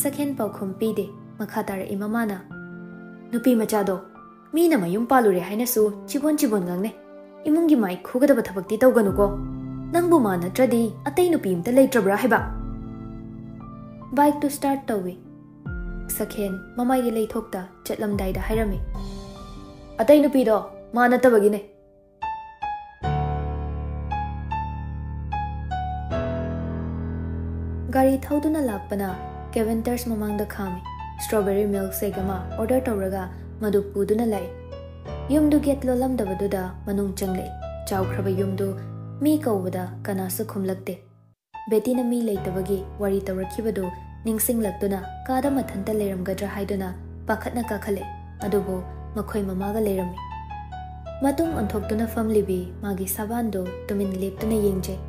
ꯁꯈꯦꯟ ꯄꯥꯎꯈꯨꯝ ꯄꯤꯗꯦ꯫ ꯃꯈꯥ ꯇꯥꯔꯛꯏ ꯃꯃꯥꯅ, "ꯅꯨꯄꯤ ꯃꯆꯥꯗꯣ ꯃꯤꯅ ꯃꯌꯨꯝ ꯄꯥꯜꯂꯨꯔꯦ ꯍꯥꯏꯅꯁꯨ ꯆꯤꯕꯣꯟ ꯆꯤꯕꯣꯟ ꯉꯥꯡꯅꯩ꯫ ꯏꯃꯨꯡꯒꯤ ꯃꯥꯏ ꯈꯨꯒꯗꯕ ꯊꯕꯛꯇꯤ ꯇꯧꯒꯅꯨꯀꯣ꯫ ꯅꯪꯕꯨ ꯃꯥ ꯅꯠꯇ꯭ꯔꯗꯤ ꯑꯇꯩ ꯅꯨꯄꯤ ꯑꯝꯇ ꯂꯩꯇ꯭ꯔꯕ꯭ꯔꯥ ꯍꯥꯏꯕ?" ꯕꯥꯏꯛꯇꯨ ꯁ꯭ꯇꯥꯔꯠ ꯇꯧꯏ꯫ ꯁꯈꯦꯟ ꯃꯃꯥꯏꯒꯤ ꯂꯩꯊꯣꯛꯇ ꯆꯠꯂꯝꯗꯥꯏꯗ ꯍꯥꯏꯔꯝꯃꯤ, "ꯑꯇꯩ ꯅꯨꯄꯤꯗꯣ ꯃꯥ ꯅꯠꯇꯕꯒꯤꯅꯦ꯫" ꯒꯥꯔꯤ ꯊꯧꯗꯨꯅ ꯂꯥꯛꯄꯅ ꯀꯦꯚꯦꯟꯇꯔꯁ ꯃꯃꯥꯡꯗ ꯈꯥꯝꯃꯤ꯫ ꯁ꯭ꯇ꯭ꯔꯣꯕꯦꯔꯤ ꯃꯤꯜꯛ ꯁꯦꯛ ꯑꯃ ꯑꯣꯔꯗꯔ ꯇꯧꯔꯒ ꯃꯗꯨ ꯄꯨꯗꯨꯅ ꯂꯥꯛꯏ꯫ ꯌꯨꯝꯗꯨ ꯒꯦꯠ ꯂꯣꯜꯂꯝꯗꯕꯗꯨꯗ ꯃꯅꯨꯡ ꯆꯪꯂꯛꯏ꯫ ꯆꯥꯎꯈ꯭ꯔꯕ ꯌꯨꯝꯗꯨ ꯃꯤ ꯀꯧꯕꯗ ꯀꯅꯥꯁꯨ ꯈꯨꯝꯂꯛꯇꯦ꯫ ꯕꯦꯇꯤꯅ ꯃꯤ ꯂꯩꯇꯕꯒꯤ ꯋꯥꯔꯤ ꯇꯧꯔꯛꯈꯤꯕꯗꯨ ꯅꯤꯡꯁꯤꯡꯂꯛꯇꯨꯅ ꯀꯥꯗ ꯃꯊꯟꯇ ꯂꯩꯔꯝꯒꯗ꯭ꯔꯥ ꯍꯥꯏꯗꯨꯅ ꯄꯥꯈꯠꯅ ꯀꯥꯈꯠꯂꯦ꯫ ꯑꯗꯨꯕꯨ ꯃꯈꯣꯏ ꯃꯃꯥꯒ ꯂꯩꯔꯝꯃꯤ꯫ ꯃꯇꯨꯡ ꯑꯣꯟꯊꯣꯛꯇꯨꯅ ꯐꯝꯂꯤꯕꯤ ꯃꯥꯒꯤ ꯁꯕꯥꯟꯗꯨ ꯇꯨꯃꯤꯟ ꯂꯦꯞꯇꯨꯅ ꯌꯦꯡꯖꯩ꯫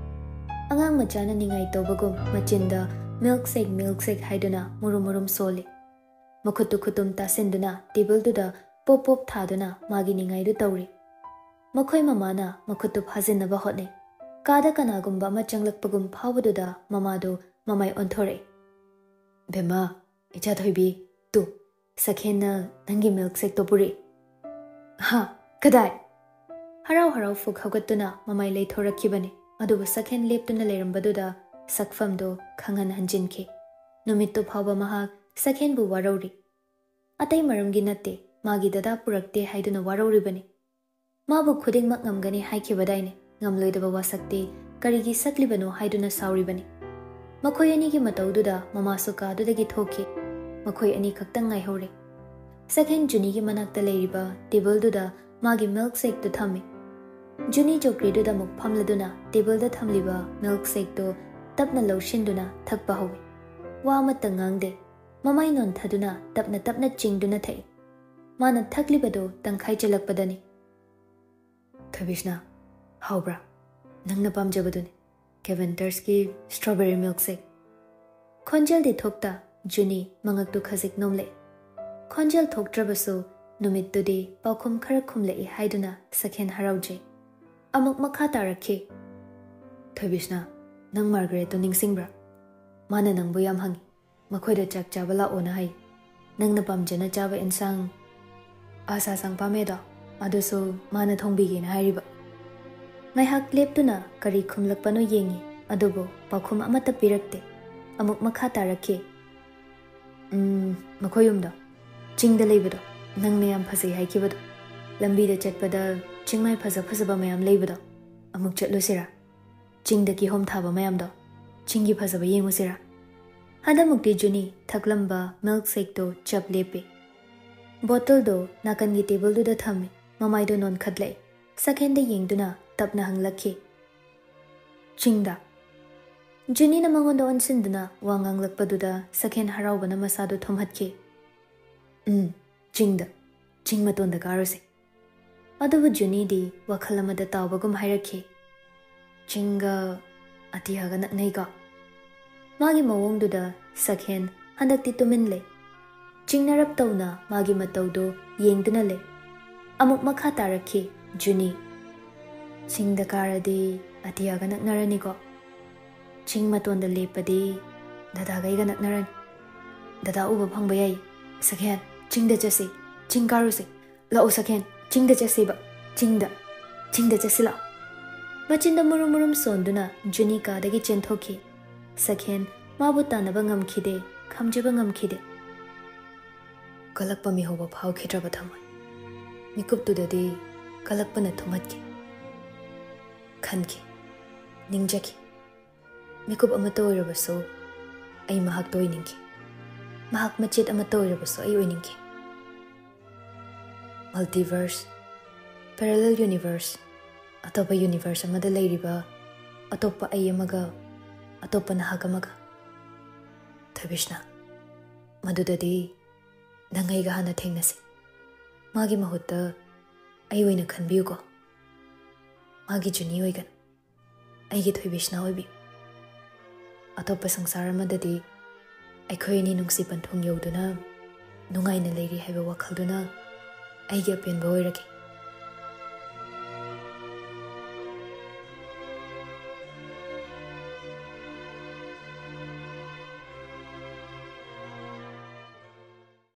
ꯑꯉꯥꯡ ꯃꯆꯥꯅ ꯅꯤꯡꯉꯥꯏ ꯇꯧꯕꯒꯨꯝ ꯃꯆꯤꯟꯗ "ꯃꯤꯜꯛ ꯁꯦꯛ, ꯃꯤꯜꯛ ꯁꯦꯛ" ꯍꯥꯏꯗꯨꯅ ꯃꯨꯔꯨꯝ ꯃꯨꯔꯨꯝ ꯁꯣꯜꯂꯤ꯫ ꯃꯈꯨꯠꯇꯨ ꯈꯨꯇꯨꯝ ꯇꯥꯁꯤꯟꯗꯨꯅ ꯇꯦꯕꯜꯗꯨꯗ ꯄꯣꯞ ꯄꯣꯞ ꯊꯥꯗꯨꯅ ꯃꯥꯒꯤ ꯅꯤꯡꯉꯥꯏꯗꯨ ꯇꯧꯔꯤ꯫ ꯃꯈꯣꯏ ꯃꯃꯥꯅ ꯃꯈꯨꯠꯇꯨ ꯐꯥꯖꯤꯟꯅꯕ ꯍꯣꯠꯅꯩ꯫ ꯀꯥꯗ ꯀꯅꯥꯒꯨꯝꯕ ꯑꯃ ꯆꯪꯂꯛꯄꯒꯨꯝ ꯐꯥꯎꯕꯗꯨꯗ ꯃꯃꯥꯗꯨ ꯃꯃꯥꯏ ꯑꯣꯟꯊꯣꯔꯛꯏ꯫ "ꯕꯦꯝꯃ, ꯏꯆꯥ ꯊꯣꯏꯕꯤ, ꯇꯨ, ꯁꯈꯦꯟꯅ ꯅꯪꯒꯤ ꯃꯤꯜꯛ ꯁꯦꯛꯇꯣ ꯄꯨꯔꯛꯏ꯫" "ꯍꯥ? ꯀꯗꯥꯏ?" ꯍꯔꯥꯎ ꯍꯔꯥꯎ ꯐꯨꯛ ꯍꯧꯒꯠꯇꯨꯅ ꯃꯃꯥꯏ ꯂꯩꯊꯣꯔꯛꯈꯤꯕꯅꯤ꯫ ꯑꯗꯨꯕꯨ ꯁꯈꯦꯟ ꯂꯦꯞꯇꯨꯅ ꯂꯩꯔꯝꯕꯗꯨꯗ ꯁꯛꯐꯝꯗꯨ ꯈꯪꯍꯟ ꯍꯟꯖꯤꯟꯈꯤ꯫ ꯅꯨꯃꯤꯠꯇꯨ ꯐꯥꯎꯕ ꯃꯍꯥꯛ ꯁꯈꯦꯟꯕꯨ ꯋꯥꯔꯧꯔꯤ꯫ ꯑꯇꯩ ꯃꯔꯝꯒꯤ ꯅꯠꯇꯦ, ꯃꯥꯒꯤ ꯗꯗꯥ ꯄꯨꯔꯛꯇꯦ ꯍꯥꯏꯗꯨꯅ ꯋꯥꯔꯧꯔꯤꯕꯅꯤ꯫ ꯃꯥꯕꯨ ꯈꯨꯗꯤꯡꯃꯛ ꯉꯝꯒꯅꯤ ꯍꯥꯏꯈꯤꯕꯗꯥꯏꯅꯦ, ꯉꯝꯂꯣꯏꯗꯕ ꯋꯥꯁꯛꯇꯤ ꯀꯔꯤꯒꯤ ꯁꯛꯂꯤꯕꯅꯣ ꯍꯥꯏꯗꯨꯅ ꯁꯥꯎꯔꯤꯕꯅꯤ꯫ ꯃꯈꯣꯏ ꯑꯅꯤꯒꯤ ꯃꯇꯧꯗꯨꯗ ꯃꯃꯥꯁꯨ ꯀꯥꯗꯨꯗꯒꯤ ꯊꯣꯛꯈꯤ꯫ ꯃꯈꯣꯏ ꯑꯅꯤ ꯈꯛꯇꯪ ꯉꯥꯏꯍꯧꯔꯦ꯫ ꯁꯛꯍꯦꯟ ꯖꯨꯅꯤꯒꯤ ꯃꯅꯥꯛꯇ ꯂꯩꯔꯤꯕ ꯇꯦꯕꯜꯗꯨꯗ ꯃꯥꯒꯤ ꯃꯤꯜꯛ ꯁꯦꯛꯇꯨ ꯊꯝꯃꯤ꯫ ꯖꯨꯅꯤ ꯆꯧꯀ꯭ꯔꯤꯗꯨꯗ ꯑꯃꯨꯛ ꯐꯝꯂꯗꯨꯅ ꯇꯦꯕꯜꯗ ꯊꯝꯂꯤꯕ ꯃꯤꯜꯛ ꯁꯦꯛꯇꯨ ꯇꯞꯅ ꯂꯧꯁꯤꯟꯗꯨꯅ ꯊꯛꯄ ꯍꯧꯏ꯫ ꯋꯥ ꯑꯃꯠꯇ ꯉꯥꯡꯗꯦ꯫ ꯃꯃꯥꯏ ꯅꯣꯟꯊꯗꯨꯅ ꯇꯞꯅ ꯇꯞꯅ ꯆꯤꯡꯗꯨꯅ ꯊꯛꯏ꯫ ꯃꯥꯅ ꯊꯛꯂꯤꯕꯗꯨ ꯇꯪꯈꯥꯏ ꯆꯜꯂꯛꯄꯗꯅꯤ꯫ "ꯊꯣꯏꯕꯤꯁꯅꯥ, ꯍꯥꯎꯕ꯭ꯔꯥ? ꯅꯪꯅ ꯄꯥꯝꯖꯕꯗꯨꯅꯤ, ꯀꯦꯚꯦꯟꯇꯔꯁꯀꯤ strawberry milkshake꯫" ꯈꯣꯟꯖꯦꯜꯗꯤ ꯊꯣꯛꯇ ꯖꯨꯅꯤ ꯃꯉꯛꯇꯨ ꯈꯖꯤꯛ ꯅꯣꯝꯂꯛꯏ꯫ ꯈꯣꯟꯖꯦꯜ ꯊꯣꯛꯇ꯭ꯔꯕꯁꯨ ꯅꯨꯃꯤꯠꯇꯨꯗꯤ ꯄꯥꯎꯈꯨꯝ ꯈꯔ ꯈꯨꯝꯂꯛꯏ ꯍꯥꯏꯗꯨꯅ ꯁꯛꯍꯦꯟ ꯍꯔꯥꯎꯖꯩ꯫ ꯑꯃꯨꯛ ꯃꯈꯥ ꯇꯥꯔꯛꯈꯤ꯫ "ꯊꯣꯏꯕꯤꯁꯅꯥ, ꯅꯪ ꯃꯥꯔꯒꯔꯦꯠꯇꯣ ꯅꯤꯡꯁꯤꯡꯕ꯭ꯔꯥ? ꯃꯥꯅ ꯅꯪꯕꯨ ꯌꯥꯝ ꯍꯪꯉꯤ꯫ ꯃꯈꯣꯏꯗ ꯆꯥꯛ ꯆꯥꯕ ꯂꯥꯛꯑꯣꯅ ꯍꯥꯏ꯫ ꯅꯪꯅ ꯄꯥꯝꯖꯅ ꯆꯥꯕ ꯏꯟꯁꯥꯡ, ꯑꯁꯥ ꯁꯪꯄꯥꯃꯦꯗꯣ, ꯑꯗꯨꯁꯨ ꯃꯥꯅ ꯊꯣꯡꯕꯤꯒꯦꯅ ꯍꯥꯏꯔꯤꯕ꯫" ꯉꯥꯏꯍꯥꯛ ꯂꯦꯞꯇꯨꯅ ꯀꯔꯤ ꯈꯨꯝꯂꯛꯄꯅꯣ ꯌꯦꯡꯉꯤ, ꯑꯗꯨꯕꯨ ꯄꯥꯎꯈꯨꯝ ꯑꯃꯠꯇ ꯄꯤꯔꯛꯇꯦ꯫ ꯑꯃꯨꯛ ꯃꯈꯥ ꯇꯥꯔꯛꯈꯤ꯫ "ꯎꯝ, ꯃꯈꯣꯏ ꯌꯨꯝꯗꯣ ꯆꯤꯡꯗ ꯂꯩꯕꯗꯣ, ꯅꯪꯅ ꯌꯥꯝ ꯐꯖꯩ ꯍꯥꯏꯈꯤꯕꯗꯣ, ꯂꯝꯕꯤꯗ ꯆꯠꯄꯗ ꯆꯤꯡꯃꯥꯏ ꯐꯖ ꯐꯖꯕ ꯃꯌꯥꯝ ꯂꯩꯕꯗꯣ, ꯑꯃꯨꯛ ꯆꯠꯂꯨꯁꯤꯔꯥ? ꯆꯤꯡꯗ ꯀꯤꯍꯣꯝ ꯊꯥꯕ ꯃꯌꯥꯝꯗꯣ, ꯆꯤꯡꯒꯤ ꯐꯖꯕ ꯌꯦꯡꯉꯨꯁꯤꯔꯥ?" ꯍꯟꯗꯛꯃꯨꯛꯇꯤ ꯖꯨꯅꯤ ꯊꯛꯂꯝꯕ ꯃꯤꯜꯛ ꯁꯦꯛꯇꯣ ꯆꯞ ꯂꯦꯞꯄꯤ꯫ ꯕꯣꯇꯜꯗꯣ ꯅꯥꯀꯟꯒꯤ ꯇꯦꯕꯜꯗꯨꯗ ꯊꯝꯃꯤ꯫ ꯃꯃꯥꯏꯗꯣ ꯅꯣꯟꯈꯠꯂꯛꯏ꯫ ꯁꯛꯍꯦꯟꯗ ꯌꯦꯡꯗꯨꯅ ꯇꯞꯅ ꯍꯪꯂꯛꯈꯤ꯫ "ꯆꯤꯡꯗ?" ꯖꯨꯅꯤꯅ ꯃꯉꯣꯟꯗ ꯑꯣꯟꯁꯤꯟꯗꯨꯅ ꯋꯥ ꯉꯥꯡꯂꯛꯄꯗꯨꯗ ꯁꯛꯍꯦꯟ ꯍꯔꯥꯎꯕꯅ ꯃꯁꯥꯗꯨ ꯊꯨꯝꯍꯠꯈꯤ꯫ "ꯎꯝ, ꯆꯤꯡꯗ꯫ ꯆꯤꯡ ꯃꯇꯣꯟꯗ ꯀꯥꯔꯨꯁꯦ꯫" ꯑꯗꯨꯕꯨ ꯖꯨꯅꯤꯗꯤ ꯋꯥꯈꯜ ꯑꯃꯗ ꯇꯥꯎꯕꯒꯨꯝ ꯍꯥꯏꯔꯛꯈꯤ꯫ "ꯆꯤꯡꯒ ꯑꯇꯤꯌꯥꯒ ꯅꯛꯅꯩꯀꯣ?" ꯃꯥꯒꯤ ꯃꯑꯣꯡꯗꯨꯗ ꯁꯛꯍꯦꯟ ꯍꯟꯗꯛꯇꯤ ꯇꯨꯃꯤꯟ ꯂꯩ꯫ ꯆꯤꯡꯅꯔꯞ ꯇꯧꯅ ꯃꯥꯒꯤ ꯃꯇꯧꯗꯨ ꯌꯦꯡꯗꯨꯅ ꯂꯩ꯫ ꯑꯃꯨꯛ ꯃꯈꯥ ꯇꯥꯔꯛꯈꯤ ꯖꯨꯅꯤ꯫ "ꯆꯤꯡꯗ ꯀꯥꯔꯗꯤ ꯑꯇꯤꯌꯥꯒ ꯅꯛꯅꯔꯅꯤꯀꯣ? ꯆꯤꯡ ꯃꯇꯣꯟꯗ ꯂꯦꯞꯄꯗꯤ ꯗꯗꯥꯒ ꯑꯩꯒ ꯅꯛꯅꯔꯅꯤ꯫ ꯗꯗꯥ ꯎꯕ ꯐꯪꯕ ꯌꯥꯏ꯫ ꯁꯛꯍꯦꯟ, ꯆꯤꯡꯗ ꯆꯠꯁꯤ, ꯆꯤꯡ ꯀꯥꯔꯨꯁꯤ꯫ ꯂꯥꯛꯑꯣ ꯁꯛꯍꯦꯟ, ꯆꯤꯡꯗ ꯆꯠꯁꯤꯕ, ꯆꯤꯡꯗ, ꯆꯤꯡꯗ ꯆꯠꯁꯤ ꯂꯥꯛꯑꯣ꯫" ꯃꯆꯤꯟꯗ ꯃꯨꯔꯨꯝ ꯃꯨꯔꯨꯝ ꯁꯣꯟꯗꯨꯅ ꯖꯨꯅꯤ ꯀꯥꯗꯒꯤ ꯆꯦꯟꯊꯣꯛꯈꯤ꯫ ꯁꯛꯍꯦꯟ ꯃꯥꯕꯨ ꯇꯥꯟꯅꯕ ꯉꯝꯈꯤꯗꯦ, ꯈꯝꯖꯕ ꯉꯝꯈꯤꯗꯦ꯫ ꯀꯜꯂꯛꯄ ꯃꯤꯍꯧꯕ ꯐꯥꯎꯈꯤꯗ꯭ꯔꯕ ꯊꯝꯃꯣꯏ꯫ ꯃꯤꯀꯨꯞꯇꯨꯗꯗꯤ ꯀꯜꯂꯛꯄꯅ ꯊꯨꯝꯍꯠꯈꯤ꯫ ꯈꯟꯈꯤ꯫ ꯅꯤꯡꯖꯈꯤ꯫ ꯃꯤꯀꯨꯞ ꯑꯃꯠꯇ ꯑꯣꯏꯔꯕꯁꯨ ꯑꯩ ꯃꯍꯥꯛꯇ ꯑꯣꯏꯅꯤꯡꯈꯤ꯫ ꯃꯍꯥꯛ ꯃꯆꯦꯠ ꯑꯃꯠꯇ ꯑꯣꯏꯔꯕꯁꯨ ꯑꯩ ꯑꯣꯏꯅꯤꯡꯈꯤ꯫ Multiverse, parallel universe, ꯑꯇꯣꯞꯄ ꯌꯨꯅꯤꯚꯔꯁ ꯑꯃꯗ ꯂꯩꯔꯤꯕ ꯑꯇꯣꯞꯄ ꯑꯩ ꯑꯃꯒ, ꯑꯇꯣꯞꯄ ꯅꯍꯥꯛ ꯑꯃꯒ꯫ ꯊꯣꯏꯕꯤꯁꯅꯥ, ꯃꯗꯨꯗꯗꯤ ꯅꯪ ꯑꯩꯒ ꯍꯥꯟꯅ ꯊꯦꯡꯅꯁꯤ꯫ ꯃꯥꯒꯤ ꯃꯍꯨꯠꯇ ꯑꯩ ꯑꯣꯏꯅ ꯈꯟꯕꯤꯌꯨꯀꯣ꯫ ꯃꯥꯒꯤ ꯖꯨꯅꯤ ꯑꯣꯏꯒꯅꯨ, ꯑꯩꯒꯤ ꯊꯣꯏꯕꯤꯁꯅꯥ ꯑꯣꯏꯕꯤꯌꯨ꯫ ꯑꯇꯣꯞꯄ ꯁꯪꯁꯥꯔ ꯑꯃꯗꯗꯤ ꯑꯩꯈꯣꯏ ꯑꯅꯤ ꯅꯨꯡꯁꯤ ꯄꯟꯊꯨꯡ ꯌꯧꯗꯨꯅ ꯅꯨꯡꯉꯥꯏꯅ ꯂꯩꯔꯤ ꯍꯥꯏꯕ ꯋꯥꯈꯜꯗꯨꯅ ꯑꯩꯒꯤ ꯑꯄꯦꯟꯕ ꯑꯣꯏꯔꯒꯦ꯫